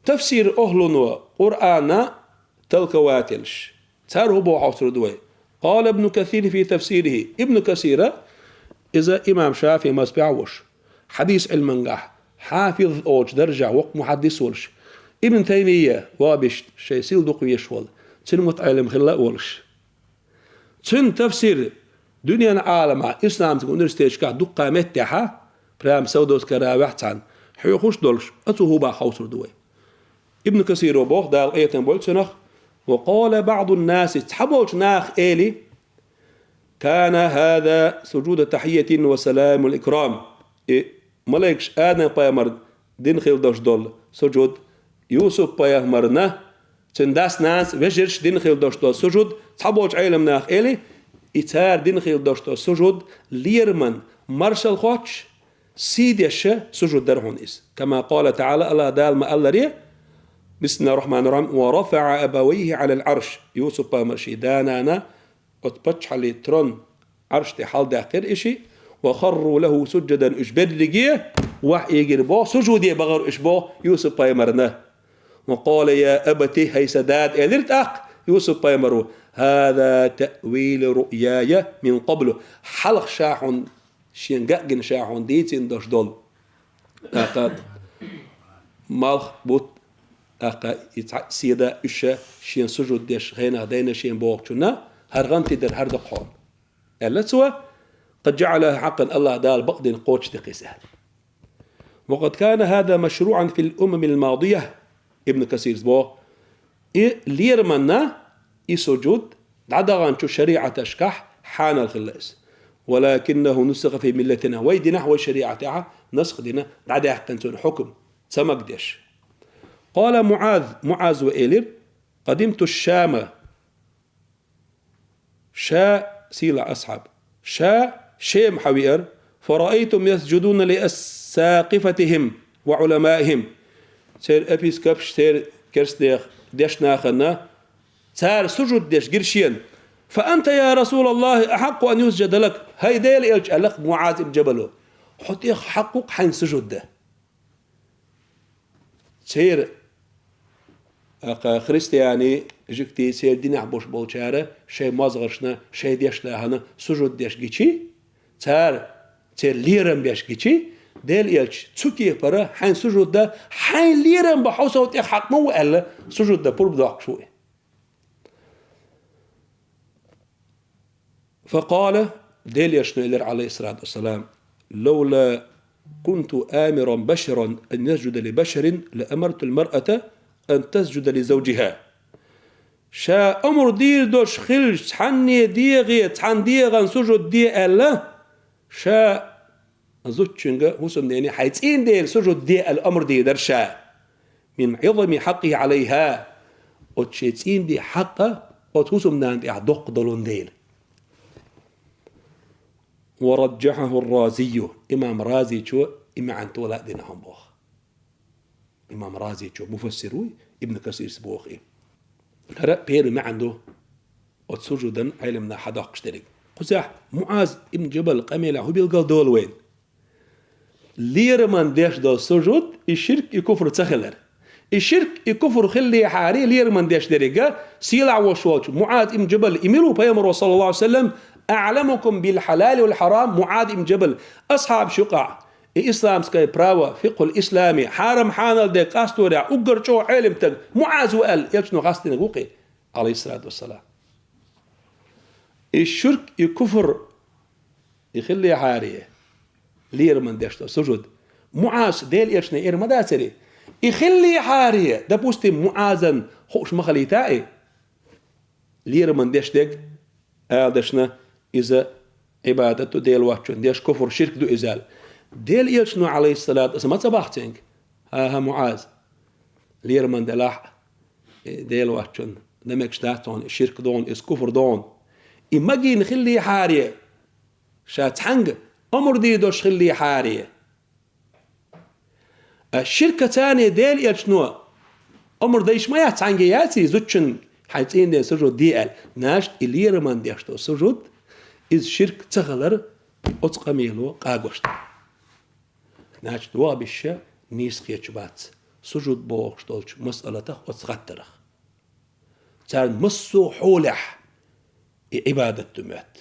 тафсир ахӀлуно, Къуръанан толковательш, цара хӀун боху хьовсур ду вай? قال ابن كثير في تفسيره. Ибн Касира, иза имам ШафиӀи мазхӀабехь а волуш, хьадис Ӏилмангахь хьафиз олучу даржехь воккха мухьаддис а волуш, Ибн Таймия, ваххабисташ, шайн сила дукха везаш волу, цуьнан мутаӀеллим хилла а волуш. Цуьнан тафсир дуьненан Ӏаламехь, исламских университеташкахь дуккха меттехь, прямо Саудовская Аравехь цхьаьна, хьоьхуш а долуш, оцо хӀун боху хьовсур ду вай. Ибн Касиро боху, Дала къинхетам бойла цунах: وقال بعض الناس, цхьаболчу наха эли: كان هذا سجود تحية وسلام وإكرام. И малайкаш Адам-пайхамарна дина хилла долуш долу сужуд, Юсуп-пайхамарна, цуьнан дас-нанас, вежарша дина хилла долуш долу сужуд, цхьаболчу Ӏеламнаха эли, и цара дина хилла долуш долу сужуд лераман маршалла хоттуш, сий деш сужуд дара хьуна иза. كما قال تعالى, АллахӀ Дала ма-аллара: بسم الله الرحمن الرحيم: ورفع أبويه على العرش. Юсуп-пайхамар шен да-нана оцу паччахьаллин трон, Ӏарш тӀе хьалдаьккхира и шиъ, وخروا له سجدا, уьш берриге вахьийгира боху, сужуде бахара уьш боху Юсуп-пайхамарна. وقال يا أبت, хӀай сан дада, элира тӀаккха Юсуп-пайхамаро, هذا تأويل رؤياي من قبل, хьалха ша хьуна, шена ган а гина ша хьуна дийцина долуш долу, тӀаккха, малх, бутт, тӀаккха и цхьаъ седа уьш шена сужуд деш гӀенах дайна шена бохучунна, хӀара гӀан тидара хӀара ду-кх хьуна, аьлла цо. قد جعلها حقا, АллахӀ Дала бакъдина кхочушдира иза, аьлла. وقد كان هذا مشروعا في الأمم الماضية. Ибн Касира боху, и лераманна, и сужуд дӀадаханчу шариӀаташкахь хьанал хилла иза. ولكنه نسخ في ملتنا. Вай динехь, вай шариӀатехь насх дина, дӀадаьккхина цуьнан хьукам, ца магадеш. قال معاذ, МуӀаза элира: قدمت الشام. Ша, сийлахь асхьаб, ша Шема хьавеара, فرأيتهم يسجدون لأساقفتهم وعلمائهم. Церан епископаш, церан керстанех дешнахана, цара сужуд деш гира шена. فأنت يا رسول الله أحق أن يسجد لك. ХӀай Делан элча, аьлла-кх МуӀаз ибн Джабало, хьо тӀех хьакъ ву-кх хьайна сужуд дан. Церан, тӀаккха, христианийн, жуьгтийн, церан динехь болуш болчара шайн мозгӀаршна, шайн дешнахана сужуд деш гичи, цара церан лерам беш гичи, Делан элча, цу кепара хьайна сужуд дан, хьайн лерам бан хьо сов тӀех хьакъ ма ву аьлла, сужуд дан пурба доккхуш ву и. فقال, Делан элчано элира, عليه الصلاة والسلام: لولا كنت آمرا بشرا أن يسجد لبشر لأمرت المرأة أن تسجد لزوجها. Ша амр дийр долуш хилча цхьанне дегӀе, цхьана дегӀана сужуд де аьлла, ша зудчуьнга, хӀусамнене, хьайн цӀийнан Деле сужуд де аьлла амр дийр дара ша. من عظم حقه عليها. Оцу шен цӀийнан де хьакъ оцу хӀусамнана тӀехь доккха долун дела. ورجحه الرازي. Имам Разичо и маьӀна тола а дина хьуна боху. Имам Разичо муфассир вуй, Ибн Касирс боху и. ХӀара а первый маьӀна ду оцу сужудан Ӏеламнаха хьадоккхуш дерг. Кхузахь МуӀаз ибн Джабал къамелехь хӀун билгал долу вайна? Лераман деш долу сужуд, и ширк, и куфр ца хилар. И ширк, и куфр хиллехьара лераман деш деррига, сийлахь волуш волчу МуӀаз ибн Джабал, и мила ву пайхамаро, саллаллаху алейхи ва саллям, «أعلمكم بالحلال والحرام» МуӀаз ибн Джабал, асхьабаш юкъахь, и исламское право, фикъхул ислами, хьарам-хьанал де къасторехь уггар чӀогӀа Ӏелам стаг МуӀаз ву аьлла, элчано хастийнарг ву-кх и, алейхиссалату вассалам. И ширк, и куфр, и хиллехьара, лераман деш долу сужуд. МуӀаз Делан элчане эр ма дацара. И хиллехьара, допустим, МуӀазан хууш ма хилийта и, лераман деш дерг, ала дашна, иза Ӏибадат ду Дела воцчунна деш, куфр, ширк ду иза аьлла. Делан элчано, алейхиссалату, аса ма ца боху цуьнга: «ХӀан-хӀа, МуӀаз, лераман делахь а, и Дела воцчунна дан мегаш дац хьуна, и ширк ду хьуна, иза куфр ду хьуна». И магийна хиллехьара, ша цхьаьнга омра дийр долуш хиллехьара. А ширкаца Делан элчано омра дайш ма яц, цхьаьнга яций, зудчун хьайн цӀийнан ден сужуд де аьлла. Значит, и лераман деш долу сужуд, иза ширк ца хилар оцу къамело къагош ду. Значит, вахӀабиша нийса кхеташ бац сужуд бохуш долчу масъалатах, оцу хаттарах. Царна массо а хьолехь и Ӏибадат ду моьтту,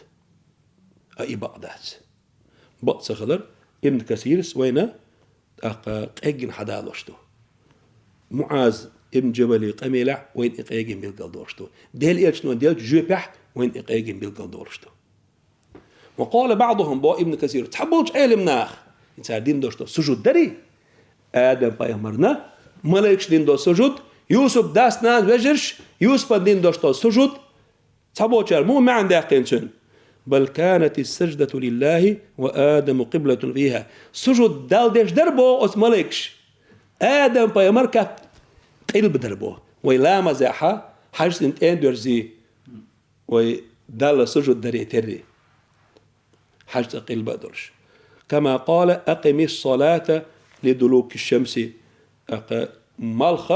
а и бакъ дац. Бакъ ца хилар Ибн Касирас вайна тӀаккха къеггина хьадалош ду. МуӀаз ибн Джабалан къамелехь вайна и къегина билгалдолуш ду. Делан элчано деллачу жоьпехь вайна и къегина билгалдолуш ду. وقال بعضهم, боху Ибн Касира, цхьаболчу Ӏеламнаха, и цара дина долуш долу сужуд дарий? Адам-пайхамарна, малайкаш дина долу сужуд, Юсуп дас-нана, вежарш, Юсупан дина долуш долу сужуд, цхьаболчара муха маьӀна даьккхина цуьнан? بل كانت السجدة لله وآدم قبلة فيها. Сужуд Далла деш дара, боху, оцу малайкаш. Адам-пайхамар как къилба дара, боху. Вай ламазехьа хьажцӀина тӀе а доьрзий, вай Далла сужуд дарий, террий. ХьажцӀа къилба а долуш. كما قال: أقم الصلاة لدلوك الشمس. ТӀаккха малх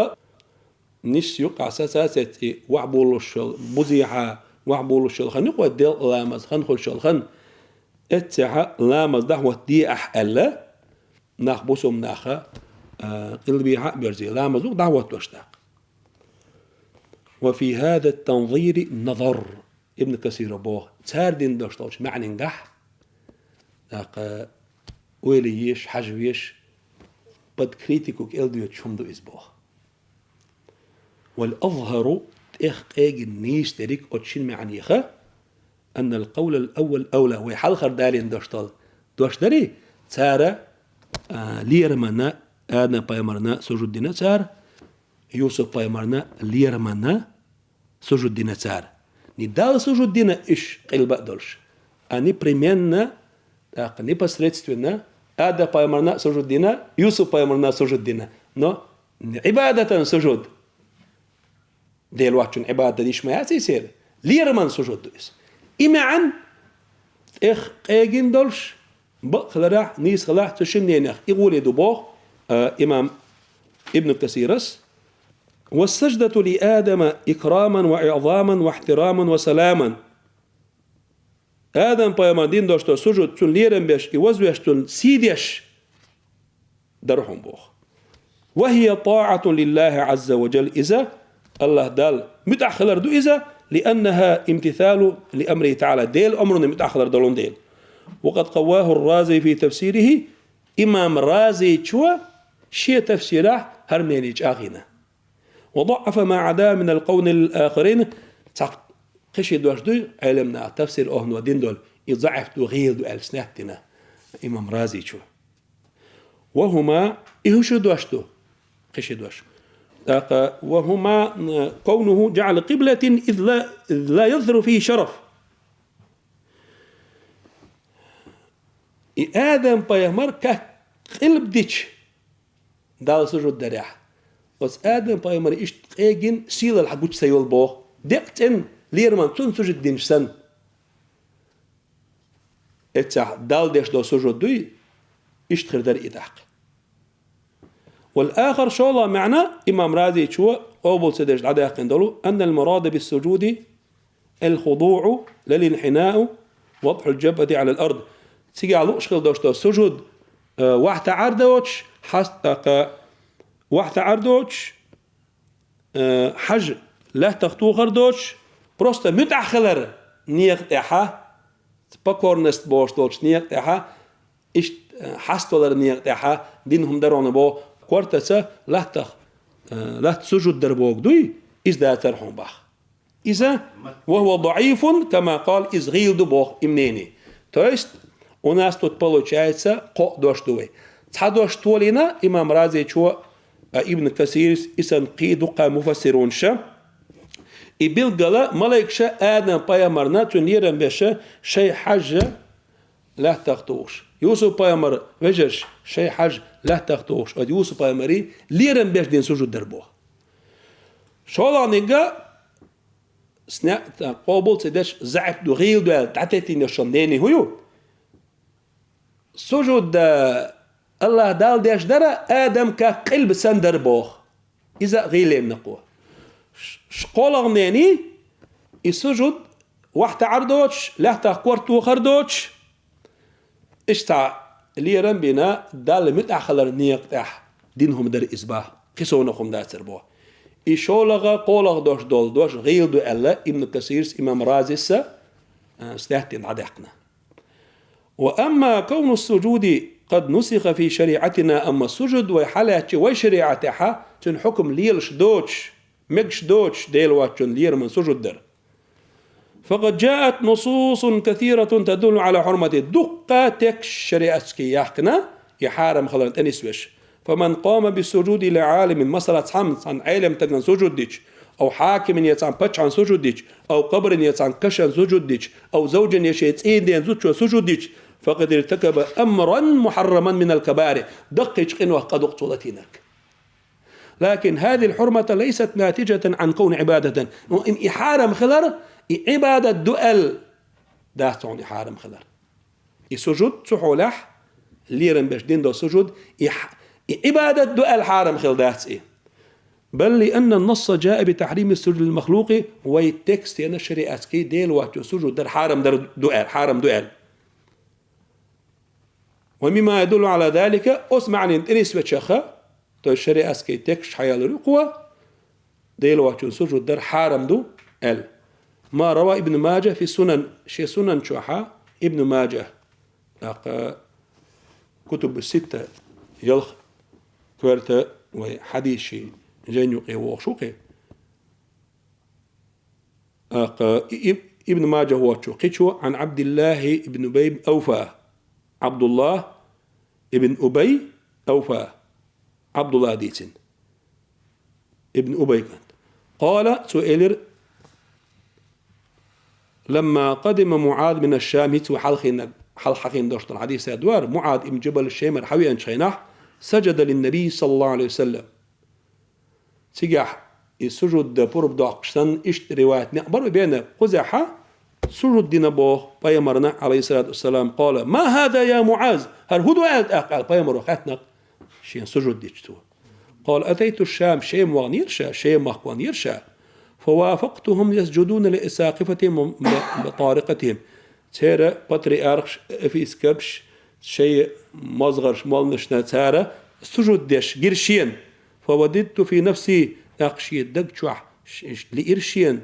нисса юккъехь сацацецций вахьа болуш йолу, бузехьа вахьа болуш йолу хан юкъа, делкъа ламаз хан хуьлуш йолу хан, эццехьа ламаз дӀахӀоттаде ахь аьлла, нах, бусалба наха, а, къилбехьа а боьрзий, ламаз ву дӀахӀоттош даккха. وفي هذا التنظير نظر. Ибн Касира боху, цара дина долуш долчу маьӀнингахь, тӀаккха ойла еш, хьажа веш, под критику кӀел доьдуш хӀума ду иза, боху. والأظهر, тӀех къегина нийса дерриг оцу шина маьӀнеха, أن القول الأول أولى, вай хьалхара далийна дош долу дош дарий, цара, а, лераманна, Адам-пайхамарна сужуд дина цара, Юсуп-пайхамарна, лераманна сужуд дина цара. Не Далла сужуд дина уьш къилба а долуш, а непременно, тӀаккха непосредственно Адам-пайхамарна сужуд дина, Юсуп-пайхамарна сужуд дина. Но не Ӏибадатан сужуд. Дела воцчунна Ӏибадат дан йиш ма яц церан. Лераман сужуд ду иза. И маьӀна тӀех къегина долуш, бакъ хиларехь, нийса хиларехь, цу шина ненех и гӀоле ду боху, а, имам Ибн Касирас: والسجدة لآدم إكراما وإعظاما واحتراما وسلاما. Адам-пайхамар дина долуш долу сужуд цунна лерам беш, и вазвеш, цунна сий деш дара хьуна боху. وهي طاعة لله عز وجل, иза АллахӀ Далла муьтӀахь хилар ду иза, لأنها امتثال لأمره تعالى, Делан омранна муьтӀахь хилар долун дела. وقد قواه الرازي في تفسيره, имам Разичо шен тафсирахь хӀара мнение чӀагӀйина. وضعف ما عداه من القول الآخرين, цхьа кхин ши дош дуй Ӏеламнаха, тафсир охӀно дина долу, и заӀиф ду, гӀийла ду аьлла снеттина имам Разичо. وهما, и хӀун шу дош ду? Кхин ши дош. ТӀаккха, وهما, كونه جعل قبلة إذ لا, إذ لا يظهر فيه شرف. И Адам-пайхамар как къилба дича, Далла сужуд дарехь, Оцу Адам-пайхамар иштта къегина сийлалла гучу ца йолу боху. Декъа цӀена лераман цунна сужуд динчу санна. Эццахь Далла деш долу сужуд дуй, иштта хир дара и тӀаккха. Вал ахар шолгӀа маьӀна имам Разичо къобал ца деш дӀадаьккхина долу: аннал мурада бис сужуди ал худуъу лал инхинау вадхьул джабхати алал ард. Цигахь лууш хила долуш долу сужуд, э, вахьта Ӏар доцуш, хьаст-, э, кха, вахьта Ӏар доцуш, э, хьажа лаьттах тухар доцуш, просто муьтӀахь хилар некъа тӀехьа, покорность бохуш долчу некъа тӀехьа, иштта, э, хьаставалар некъа тӀехьа дина хӀума дара хьуна боху, кортаца лаьттах, э, лаьтта сужуд дар боху дуй, иза дацара хьуна боху. Иза, ва хува даифун, кама къал, иза гӀийла ду боху и мнение. То есть, у нас тут получается кхоъ дош ду вай. Цхьа дош толийна имам Разичо, а Ибн Касирс, и санна кхин дуккха муфассирунаша. И билггала малайкаша Адам-пайхамарна, цуьнан лерам беша, шайн хьажа лаьттах тухуш. Юсуп-пайхамар вежарш шайн хьажа лаьттах тухуш. Оцу Юсуп-пайхамаре лерам беш дина сужуд дара боху. ШолгӀаниг а сна-, та-, къобал ца деш, заӀиф ду, гӀийла ду аьлла, дӀатеттина йолу мнение хӀун ю? Сужуд, а, Аллах Далла деш дара, Адам как къилба санна дара боху. Иза а гӀийла лерина кхо. Ш-, ш-, кхоалгӀа мнение, и сужуд вахьта Ӏар доцуш, лаьттах корта тухар доцуш, иштта лерам бина, Далла муьтӀахь хилар некъа тӀехь дина хӀума дара иза боху, кхин совнаха хӀума дацара боху. И шолгӀа, кхоалгӀа дош долу дош гӀийла ду аьлла, Ибн Касирс, имам Разис а, а, стаьттина дӀадаьккхина. Ва амма кавну сужуди къад нусиха фи шариатина, амма сужуд вай хьалаьцча вай шариатехьа, цуьнан хьукам лелаш доцуш, мегаш доцуш, Дела воцчунна лераман сужуд дар. Факъад джаат нусусун касиратун тадуллу гӀала хьурмати. Дуккха текст шариатский яхкина, и хьарам хиларна тӀе нисвеш. Фаман къома биссужуди ли гӀалимин, масала, цхьамма цхьана Ӏелам тагана сужуд дича, ав хьакимин я цхьана паччахьан сужуд дича, ав къабрин я цхьана кашан сужуд дича, ав завжин я шен цӀийнден зудчо сужуд дича, факъад иртакаба амран мухьарраман минал кабаир, даккхийчу къинойх къа ду-кх цо латийнарг. Лакин хӀазихил хьурмату лайсат натижатан Ӏан кавни Ӏибадатан. Ну, и, и хьарам хилар, и Ӏибадат ду аьлла дац хьуна и хьарам хилар. И сужуд цу хьолехь, лерам беш дина долу сужуд, и хь-, и Ӏибадат ду аьлла хьарам хила дац и. Бал лианна насса джаа битахьрими сужуди лил махлукъи, вай текст яна шариатский Дела воцчунна сужуд дар хьарам дар ду аьлла, хьарам ду аьлла. Ва мимма ядуллу гӀала залика, оцу маьӀнина тӀе нисвечаха, то есть шариатский текст хьаялар ю кхо, Дела воцчунна сужуд дар хьарам ду аьлла. Ма рава Ибн Маджа фи сунан, шен сунан чохьа Ибн Маджа, тӀаккха кутубу ситта, ялх коьрта вай хьадисийн жайна юкъе вогӀуш ву кхин. ТӀаккха и-, и-, Ибн Маджа воцчу кхечо, Ӏан Ӏабдиллахи ибн Убай ибн Авфа. Ӏабдуллах ибн Убай Авфа. Ӏабдуллах дийцина. Ибн Убай кӀант. Къала, цо элира, ламма къадима МуӀаз мина Шам, хӀинца вай хьалхийна, хьалха хьахийна долуш долу хьадис дуьйцур, МуӀаз ибн Джабал Шемара хьавеанчу хенахь, саджада линнабий саллаллаху Ӏалайхи ва саллам. Цигахь и сужуд дан пурба доккхуш санна, иштта риваят некъ бара вай бена, кхузахьа сужуд дина боху пайхамарна, Ӏалайхиссалату вассалам, къала: «Ма хӀаза, я МуӀаз?» «ХӀара хӀун ду?» аьлла тӀаккха аьлла пайхамаро хаьттина шена сужуд дича цо. Къала: «Атайту Шам», Шема ваханера ша, Шема махка ваханера ша. «Фавафактухум ясджудуна ли асакъифатихим ва батарикъатихим». Церан патриархаш, епископаш шайн мозгӀарш молланашна цара сужуд деш гира шена. «Фавадидту фи нафси», тӀаккха шен даг чохь ш-, ш-, лиира шена,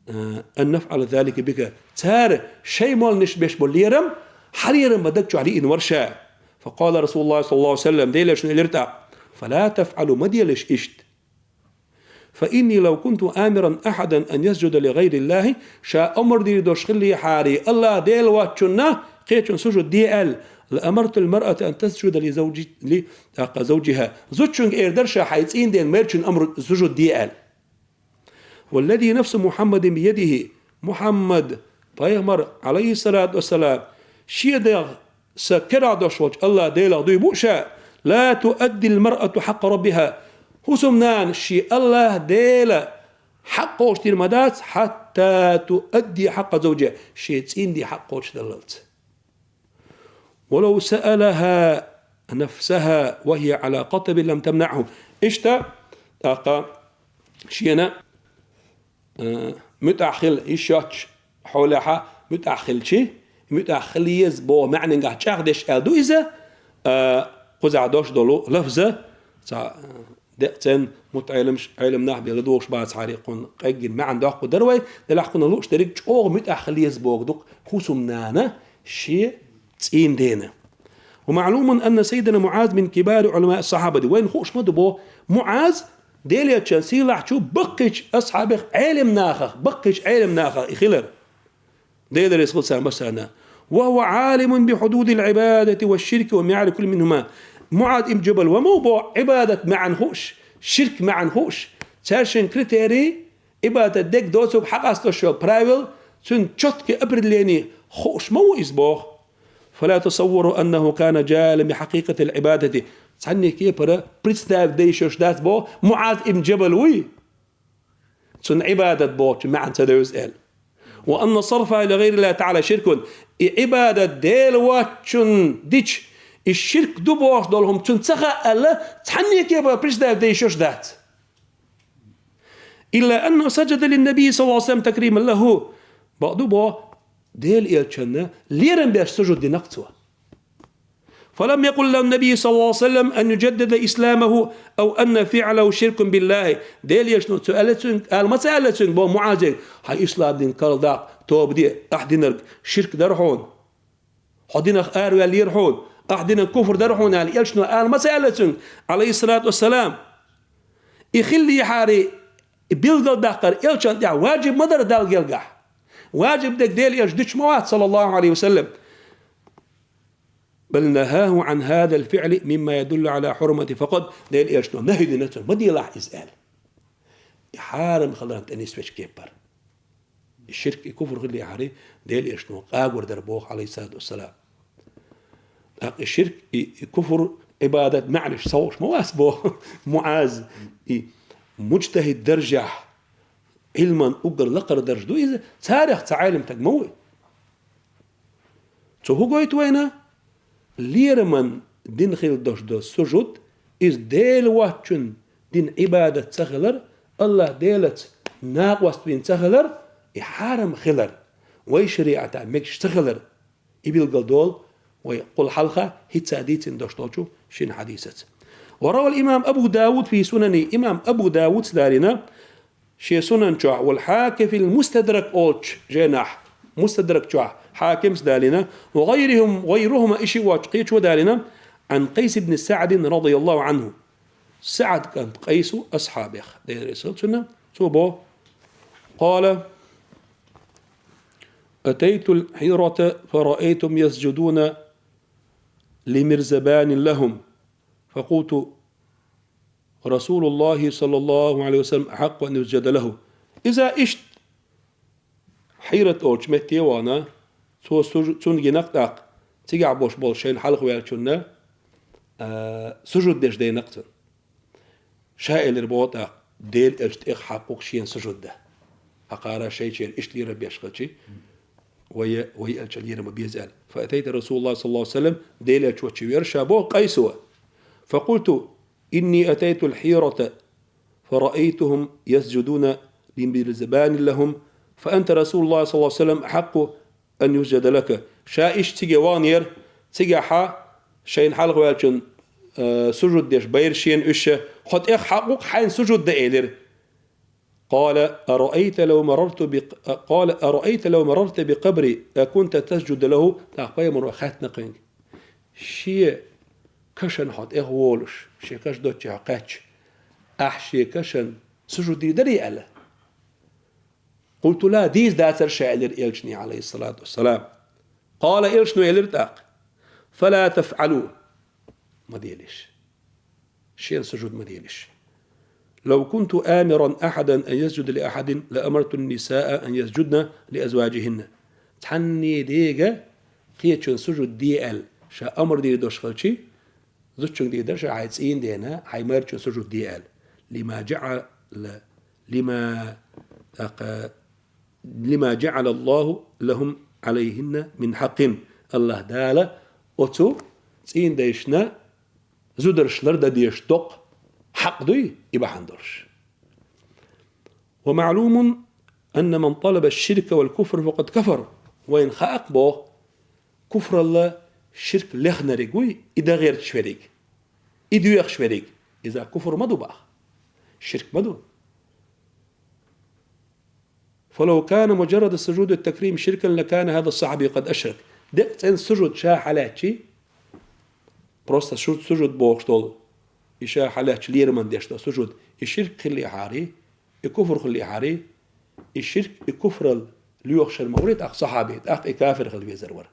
э, «ан афӀала залика бика». Цара шайн молланаш беш болу лерам, хьан лерам бан даг чохь лиъна вара ша. Факъала Расулуллах саллаллаху Ӏалайхи ва саллам, Делан Элчано элира тӀаккха: «Фала тафӀалу», ма делаш иштта. «Фа инни лав кунту амиран ахьадан ан ясджуда ли гӀайриллахи», ша омра дийр долуш хиллехьара, Аллах Дела воцчунна кхечунна сужуд де аьлла, «ла амартул маръата ан тасджуда ли завджи-, ли, тӀаккха, завджиха». Зудчуьнга эр дара ша хьайн цӀийнден мерчун омра сужуд де аьлла. «Валлази нафсу Мухьаммадин биядихи», Мухьаммад пайхамар, Ӏалайхиссалату вассалам, шен дегӀ сан керахь долуш волчу Аллах Делах дуй бу ша: «Ла туаддил маръату хьакъа раббиха». Хусамнана шен АллахӀ Дела хьакъ кхочуш дийр ма дац, حتى تؤدي حق زوجها, шен цӀийнан де хьакъ кхочушдаллалц. ولو سألها نفسها وهي على قطب لم تمنعه. Иштта, тӀаккха шена, э, муьтӀахь хила йиш йоцчу хьолехь муьтӀахь хилча, муьтӀахь хила еза боху маьӀнехь чӀагӀдеш аьлла ду иза, э, кхузахь дош долу лафза, цхьа, э, декъацӀенна мутаӀеламаш, Ӏеламнах бен ладугӀуш бацахьара кхунна къеггина маьӀна доккху дара вай, делахь кхунна лууш дерриг чӀогӀа муьтӀахь хила еза бохург ду хусамнана шен цӀийнан дена. ومعلوم أن سيدنا معاذ من كبار علماء الصحابة. Вайна хууш ма ду боху, МуӀаз Делан Элчанан сийлахьчу баккхийчу асхьабех, Ӏеламнахах, баккхийчу Ӏеламнахах и хилар. Делан реза хуьлда царна массарна. وهو عالم بحدود العبادة والشرك ومعيار كل منهما. МуӀаз ибн Джабал ва ма ву боху Ӏибадат маьӀна хууш, ширк маьӀна хууш, цаьршиннан критерий, Ӏибадат дерг доцург хьакъасталуш йолу правил, цуьнан чёткий определение хууш ма ву иза боху. فلا يتصور أنه كان جاهلا بحقيقة العبادة. Цхьанне кепара представить дан йиш йолуш дац боху, МуӀаз ибн Джабал вуй, цунна Ӏибадат бохучун маьӀна ца девза аьлла. وأن صرفها لغير الله تعالى شرك. И Ӏибадат Дела воцчунна дича, и ширк ду бохуш долу хӀума цунна ца хаьа аьлла, цхьанне кепара представить дан йиш йолуш дац. إلا أنه سجد للنبي صلى الله عليه وسلم تكريما له. Бакъду боху, Делан Элчанна лерам беш сужуд дина-кх цо. فلم يقل له النبي صلى الله عليه وسلم أن يجدد إسلامه أو أن فعله شرك بالله. Делан Элчано цо аьлла цуьнга, ала ма ца аьлла цуьнга боху МуӀазе: «Хьайн ислам дин карладаккха, тоба де, ахь динарг ширк дара хьуна. Хьо динах араваьллера хьуна, ахь динарг куфр дара хьуна», аьлла, Элчано ала ма ца аьлла цуьнга, Ӏалайхиссалату вассалам. И хиллехьара, и билгалдаккхар Элчанна тӀехь важиб ма дара Далла гергахь. Важиб дерг Делан Элчано дуьтуш ма вац, саллаллаху Ӏалайхи ва саллам. بل نهاه عن هذا الفعل مما يدل على حرمته فقط. Делан Элчано нахӀи дина цунна, ма делахь иза аьлла. И хьарам хиларна тӀе нисвечу кепара. И ширк, и куфр хиллехьара, Делан Элчано къагор дара боху, Ӏалайхиссалату вассалам. ТӀаккха и ширк, и, и куфр, Ӏибадат маьӀнаш ца хууш ма вац боху МуӀаз, и муджтахӀид даржехь, Ӏилман уггар лакхара дарж ду иза, царех цхьа Ӏелам стаг ма ву. Цо хӀун гойту вайна? Лераман дин хила долуш долу сужуд, иза Дела воцчунна дина Ӏибадат ца хилар, АллахӀ Делаца накъост вина ца хилар, и хьарам хилар, вай шариӀатехь мегаш ца хилар, и билгал долу вай кхул хьалха хӀинца дийцина долуш долчу шина хьадисаца. وروى الإمام أبو داود في سننه, имам Абу Дауд далийна, шен Сунан чохь, والحاكم في المستدرك олучу жайнахь, Мустадрак чохь Хьакимс далийна, وغيرهم, غيرهما, и шиъ воцчу кхечо далийна, عن قيس بن سعد رضي الله عنه. СаӀд кӀант Къайс ву асхьабех, Делан реза хуьлда цунна, цо боху: قال: أتيت الحيرة فرأيتهم يسجدون لمرزبان لهم، فقلت: رسول الله صلى الله عليه وسلم أحق أن يسجد له. Иза иштта Хьират олучу метте а вахана, цо сужу-, цунна гина-кх тӀаккха, цигахь болуш болу шайна хьалха ваьллачунна, а, сужуд деш дайна-кх цунна. Ша элира боху тӀаккха: «Делан Элча тӀех хьакъ ву-кх шена сужуд дан. Хьан кхара шайчера иштта лерам беш хилчи, вай, вай Элча лерам ма беза», аьлла. فأتيت رسول الله صلى الله عليه وسلم, Делан Элча волчу веара ша боху Къайсо. فقلت: إني أتيت الحيرة فرأيتهم يسجدون لمرزبان لهم، فأنت رسول الله صلى الله عليه وسلم أحق أن يسجد لك. Ша иштта циге ваханера, цигахьа шайна хьалха ваьллачун, э, сужуд деш байра шена уьш, хьо тӀех хьакъ ву-кх хьайна сужуд дан, элира. قال: أرأيت لو مررت بق-، قال: أرأيت لو مررت بقبري أكنت تسجد له؟ ТӀаккха пайхамаро хаьттина кхуьнга: «Шен кашана хьо тӀех волуш, шен каш доцчехь хьо кхаьчча, ахь шен кашана сужуд дийр дарий?» аьлла. قلت: لا, дийца дацара ша, элира Элчане, عليه الصلاة والسلام. قال, Элчано элира тӀаккха: فلا تفعلوا, ма делаш. Шена сужуд ма делаш. لو كنت آمرا أحدا أن يسجد لأحد لأمرت النساء أن يسجدن لأزواجهن. Цхьанне дега кхечун сужуд де аьлла, ша амр дийр долуш хилчи, зудчуьнга дийр дара ша хьайн цӀийнан дена, хьайн майрачун сужуд де аьлла. لما جعل لما لما جعل الله لهم عليهن من حق. Аллаһ Дала оцу цӀийндайшна зударш лардан дезаш доккха хьакъ дуй и бахьана долуш. ومعلوم أن من طلب الشرك والكفر فقد كفر. Вайна хаьа-кх боху, куфралла ширк лехнариг вуй и дан гӀерташ верг, и доьхуш верг, иза куфр ма ду боху, ширк ма ду. فلو كان مجرد السجود والتكريم شركا لكان هذا الصحابي قد أشرك. Декъа цӀена сужуд ша хьалаьцчи, просто шу-, сужуд бохуш долу, и ша хьалаьцча лераман деш долу сужуд, и ширк хиллехьарий, и куфр хиллехьарий, и ширк, и куфрал лоьхуш ма вара тӀаккха сахьаби, тӀаккха и кафир хила везар вара.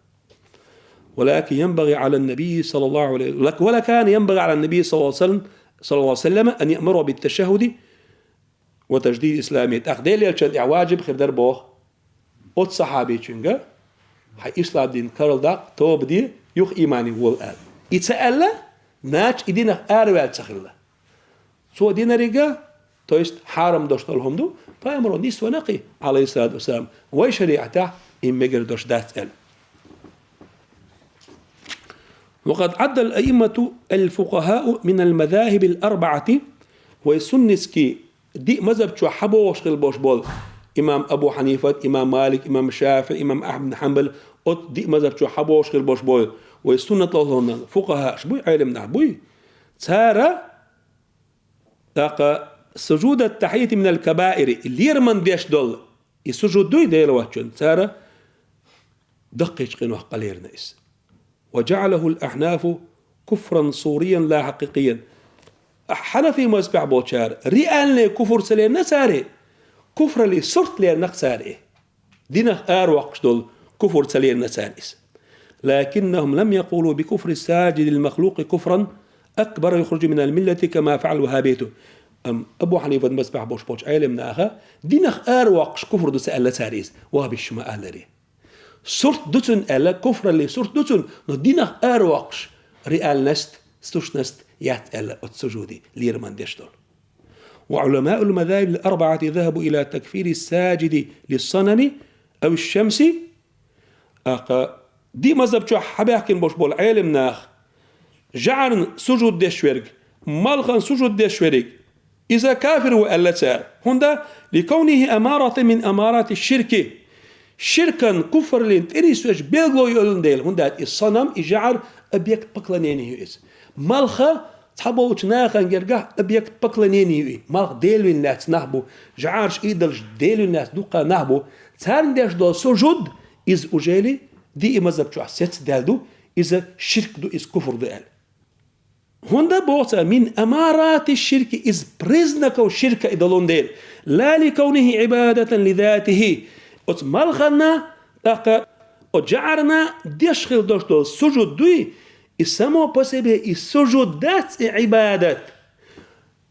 ولكن ينبغي على النبي صلى الله عليه لك- ولكان ينبغي على النبي صلى الله عليه وسلم صلى الله عليه وسلم أن يأمر بالتشهد وتجديد إسلامه. ТӀаккха Делан Элчан тӀехь важиб хир дара боху оцу сахьабичуьнга: «Хьайн ислам дин карладаккха, тоба де, юха иймане вола», – аьлла. И ца аьлла, нача и динах араваьлла ца хилла. Цо динариг, то есть хьарам долуш долу хӀума ду, пайхамаро нисвана-кх и, Ӏалайхиссалату вассалам, вай шариӀатехь и мегар долуш дац аьлла. وقد عد الأئمة الفقهاء من المذاهب الأربعة. Вай суннатский диъ мазхаб чохь хьабогӀуш хила болуш болу имам Абу Хьанифат, имам Малик, имам ШафиӀи, имам Ахьмад бин Хьанбал, оцу диъ мазхаб чохь хьабогӀуш хила болуш болу вай суннат лохлонан фукъахааш буй, Ӏелам нах буй. Цара, тӀаккха, سجود التحية من الكبائر, и лераман деш долу и сужуд дуй Дела воцчун, цара даккхийчу къинойх къалерина иза. وجعله الأحناف كفرا صوريا لا حقيقيا. Хьанафи мазхабехь болчара реальный куфр ца лерина цара, куфраллин сурт лерина-кх цара и. Динах аравоккхуш долу куфр ца лерина цара иза. لكنهم لم يقولوا بكفر الساجد للمخلوق كفرا أكبر يخرج من الملة كما فعل الوهابية. Амма Абу Хьанифат мазхабехь болуш болчу Ӏелам наха динах аравоккхуш куфр ду ца аьлла цара иза, вахабисташа ма-аллара. Сурт ду цуьнан аьлла, куфраллин сурт ду цуьнан, но динах аравоккхуш реальность, сущность яц аьлла оцу сужуди, лераман деш долу. وعلماء المذاهب الأربعة ذهبوا إلى تكفير الساجد للصنم أو الشمس. ТӀаккха диъ мазхаб чохь хьабаьхкина болуш болу Ӏелам нах жӀарна сужуд деш верг, малхана сужуд деш верг, иза кафир ву аьлла цара. ХӀунда? لكونه أمارة من أمارات الشرك. Ширкан, куфраллин тӀе нисвеш белгало ю аьлла дела. ХӀунда аьлча и санам, и жӀар объект поклонения ю иза. Малх цхьаболчу нахана гергахь объект поклонения ю и. Малх делавина лаьцна нах бу, жӀараш, идолаш делавина лаьцна дуккха нах бу. Царна деш долу сужуд, иза ужели диъ мазхаб чохь сецна даьлла ду, иза ширк ду, иза куфр ду аьлла. ХӀунда боху цара, من أمارات الشرك, иза признаков ширка и долун дела. لا لكونه عبادة لذاته. Оцу малхана, тӀаккха оцу жӀарна деш хила долуш долу сужуд дуй, и само по себе и сужуд дац и Ӏибадат.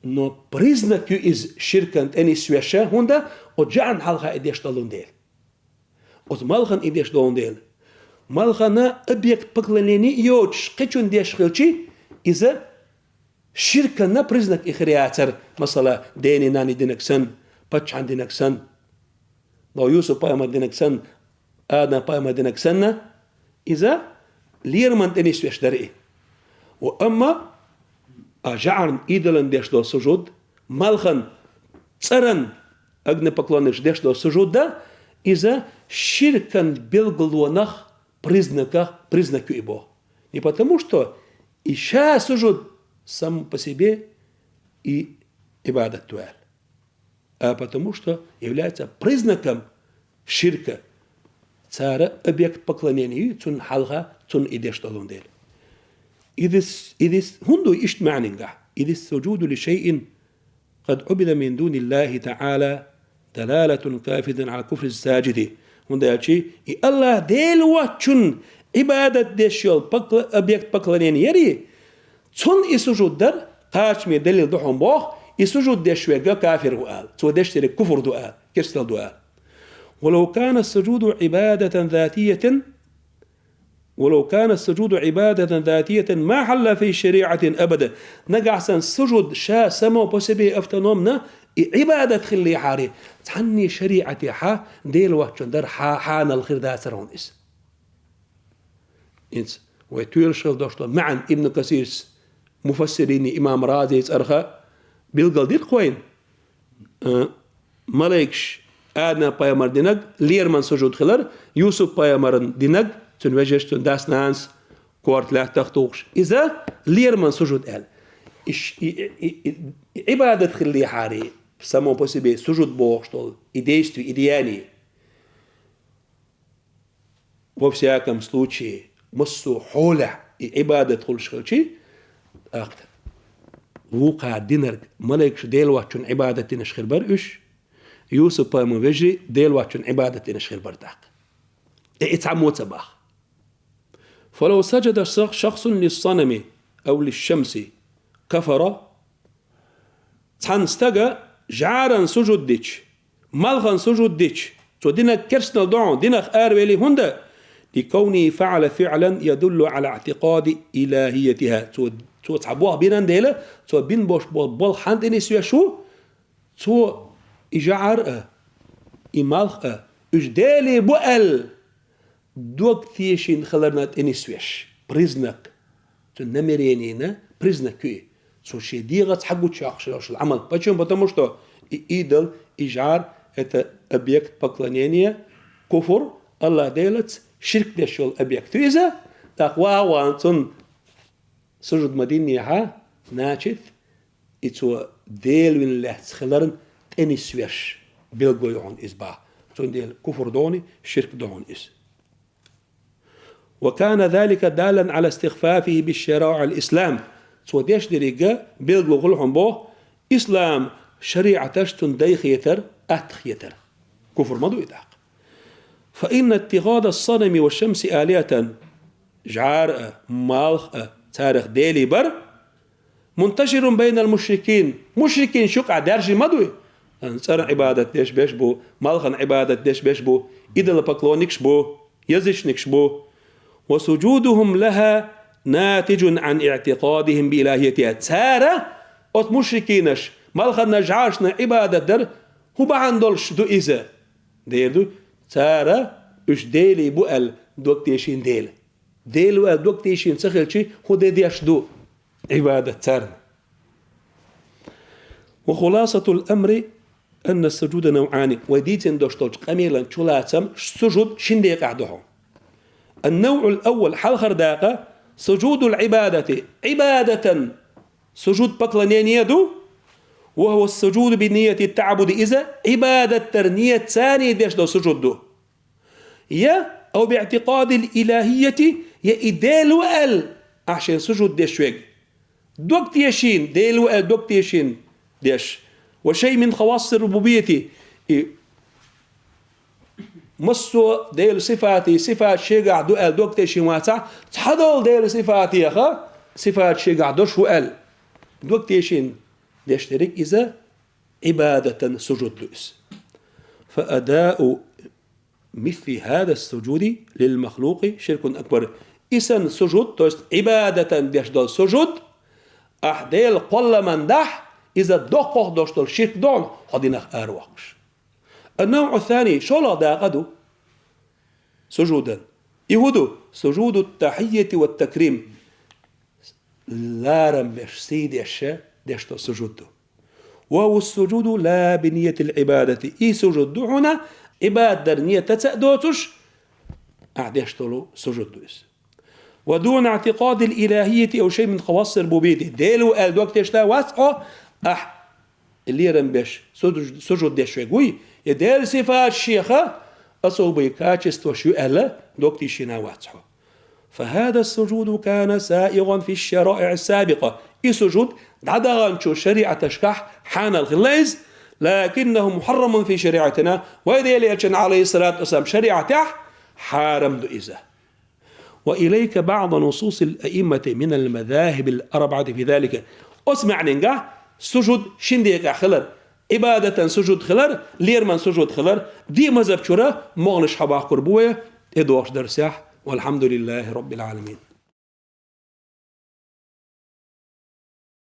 Но признак ю иза ширкан тӀе нисвеш, хӀунда оцу жӀарна хьалха и деш долун дела. Оцу малхана и деш долун дела. Малхана объект поклонения йоцуш кхечунна деш хилчи, иза ширканна признак и хир яцара, масала, дени-нани динарг санна, паччахьан динарг санна, но Юсуп-пайхамар динарг санна, Адам-пайхамар динарг санна, иза лераман тӀе нисвеш дара и. Ва амма а жӀарна идолан деш долу сужуд, малхан, цӀаран, огнепоклонникаш деш долу сужуд дан, иза ширкан билгалонах, признаках, признак ю и боху. Не потому, что и ша сужуд сам по себе и Ӏибадат ду аьлла, а потому что является признаком ширка. Цара объект поклонения ю, цунна хьалха, цунна и деш долун дела. Иза, иза хӀунда ду иштта маьӀнингахь? إذ السجود لشيء قد عبد من دون الله تعالى دلالة كافية على كفر الساجد. ХӀунда аьлча и АллахӀ Дела воцчун Ӏибадат деш йолу покла-, объект поклонения яри, цунна и сужуд дар кхачаме далил ду хьуна боху, и сужуд деш верг кафир ву ала, цо деш дерг куфр ду ала, керстал ду ала. ولو كان السجود عبادة ذاتية ولو كان السجود عبادة ذاتية ما حل في شريعة أبدا. Нагахь санна сужуд ша само по себе автономно и Ӏибадат хиллехьара, цхьанне шариӀатехьа Дела воацчун дар хьа-, хьанал хир дацар хьуна иза. Инца вай тоьлуш хила дош долу маьӀна Ибн Касирс, муфассирийн имам Разис цӀарах билгал дира-кх вайна. Э, малайкаш Адама пайхамар динарг лераман сужуд хилар, Юсуп пайхамаран динарг, цуьнан вежарш, цуьнан дас-нанас корта лаьттах тухуш. Иза лераман сужуд аьлла. И ш-, и, и, и, и, и Ӏибадат хиллехьара, само по себе сужуд бохуш долу, и действие, и деяние. Во всяком случае, массо а хьолехь и Ӏибадат хуьлуш хилча, тӀаккха вукхара динарг, малайкаш Дела воацчун Ӏибадат динарш хир бара уьш, Юсуп пайхамаран вежарий Дела воацчун Ӏибадат динарш хир бара тӀаккха. И, и цхьаммо ца боху. فلو سجد شخص للصنم أو للشمس كفر. Цхьана стага жӀаран сужуд дича, малхан сужуд дича, цо динарг керстанал ду хьуна, динах аравелий, хӀунда? لكونه فعل فعلا يدل على اعتقاد إلهيتها. Цо, цо цхьа болх бина дела, цо бина болуш болу болх хьанна тӀе нисвеш ву? Цо и жӀар а, и малх а, уьш Делан бу аьлла, дог тешийна хиларна тӀе нисвеш. Признак. Цуьнан намеренина признак ю и. Цо шен дегӀаца хьагучуяккхуш йолуш йолу Ӏамал. Почему? Потому что и идол, и жӀар — это объект поклонения, куфр, АллахӀ Делаца ширк деш йолу объект ю иза. ТӀаккха ван-ван цунна сужуд ма диннехьа, значит, и цо Дела вина лаьцна хиларна тӀе нисвеш билгало ю хьуна иза боху. Цундела куфр ду хьуна, ширк ду хьуна иза. وكان ذلك دالا على استخفافه بشرائع الإسلام. Цо деш дерриге билгало хуьлу хьуна боху, ислам шариӀаташ цунна дайхетар, аттахетар. Куфр ма ду и тӀаккха. فإن اتخاذ الصنم والشمس آلهة, жӀар а, малх а царах делий бар, منتشر بين المشركين, мушрикийн юкъахь даьржина ма дуй? ЦӀеран Ӏибадат деш берш бу, малхан Ӏибадат деш берш бу, идолопоклонникаш бу, язычникаш бу. وسجودهم لها ناتج عن اعتقادهم بإلهيتها. Цара, оцу мушрикинаша, малханна, жӀарашна Ӏибадат дар хӀун бахьана долуш ду иза? Дера ду, цара уьш делий бу аьлла дог тешийна дела. Дела ву аьлла дог тешийна ца хилча, хӀун де деш ду Ӏибадат царна? وخلاصة الأمر أن السجود نوعان. Вай дийцина долуш долчу къамелан чулацам, сужуд шина декъехь ду хьуна. النوع الأول, хьалхара дакъа, سجود العبادة, Ӏибадатан сужуд, поклонение ду, وهو السجود بنية التعبد, иза Ӏибадат дар нийятца деш долу сужуд ду. Я, أو باعتقاد الإلهية, я и Дела ву аьлла, ахь шен сужуд деш верг дог тешийна, Дела ву аьлла дог тешийна деш. وشيء من خواص الربوبية, и массо а Делан сифатий, сифат шегахь ду аьлла дог тешийна вацахь, цхьадолу Делан сифатеха, сифат шегахь долуш ву аьлла дог тешийна деш дерриг иза Ӏибадатан сужуд ду иза. فأداء مثل هذا السجود للمخلوق شرك أكبر. И санна сужуд, то есть Ӏибадатан деш долу сужуд, ахь Делан кхолламан дахь, иза доккхох долуш долу ширк ду хьуна, хьо динах аравоккхуш. النوع الثاني, шолгӀа дакъа ду сужудан. И хӀун ду? سجود التحية والتكريم. Ларам беш, сий деш, деш долу сужуд ду. وهو السجود لا بنية العبادة. И сужуд ду хьуна, Ӏибадат дар нийятаца а доцуш, ахь деш долу сужуд ду иза. ودون اعتقاد الإلهية أو شيء من خواص الربوبية. Дела ву аьлла дог тешна вац хьо, ахь лерам беш, сужуд-, сужуд деш верг вуй, я Делан сифат шеха особый качестваш ю аьлла дог тешийна вац хьо. فهذا السجود كان سائغا في الشرائع السابقة. И сужуд дӀадаханчу шариӀаташкахь хьанал хилла иза, لكنه محرم في شريعتنا, вай Делан элчан, عليه الصلاة والسلام, шариӀатехь хьарам ду иза. وإليك بعض نصوص الأئمة من المذاهب الأربعة في ذلك. Оцу маьӀнингахь сужуд шин декъехь хилар, Ӏибадатан сужуд хилар, лераман сужуд хилар, диъ мазхӀаб чуьра могӀанаш хьабаккхур бу вай тӀедогӀучу дарсехь, والحمد لله رب العالمين.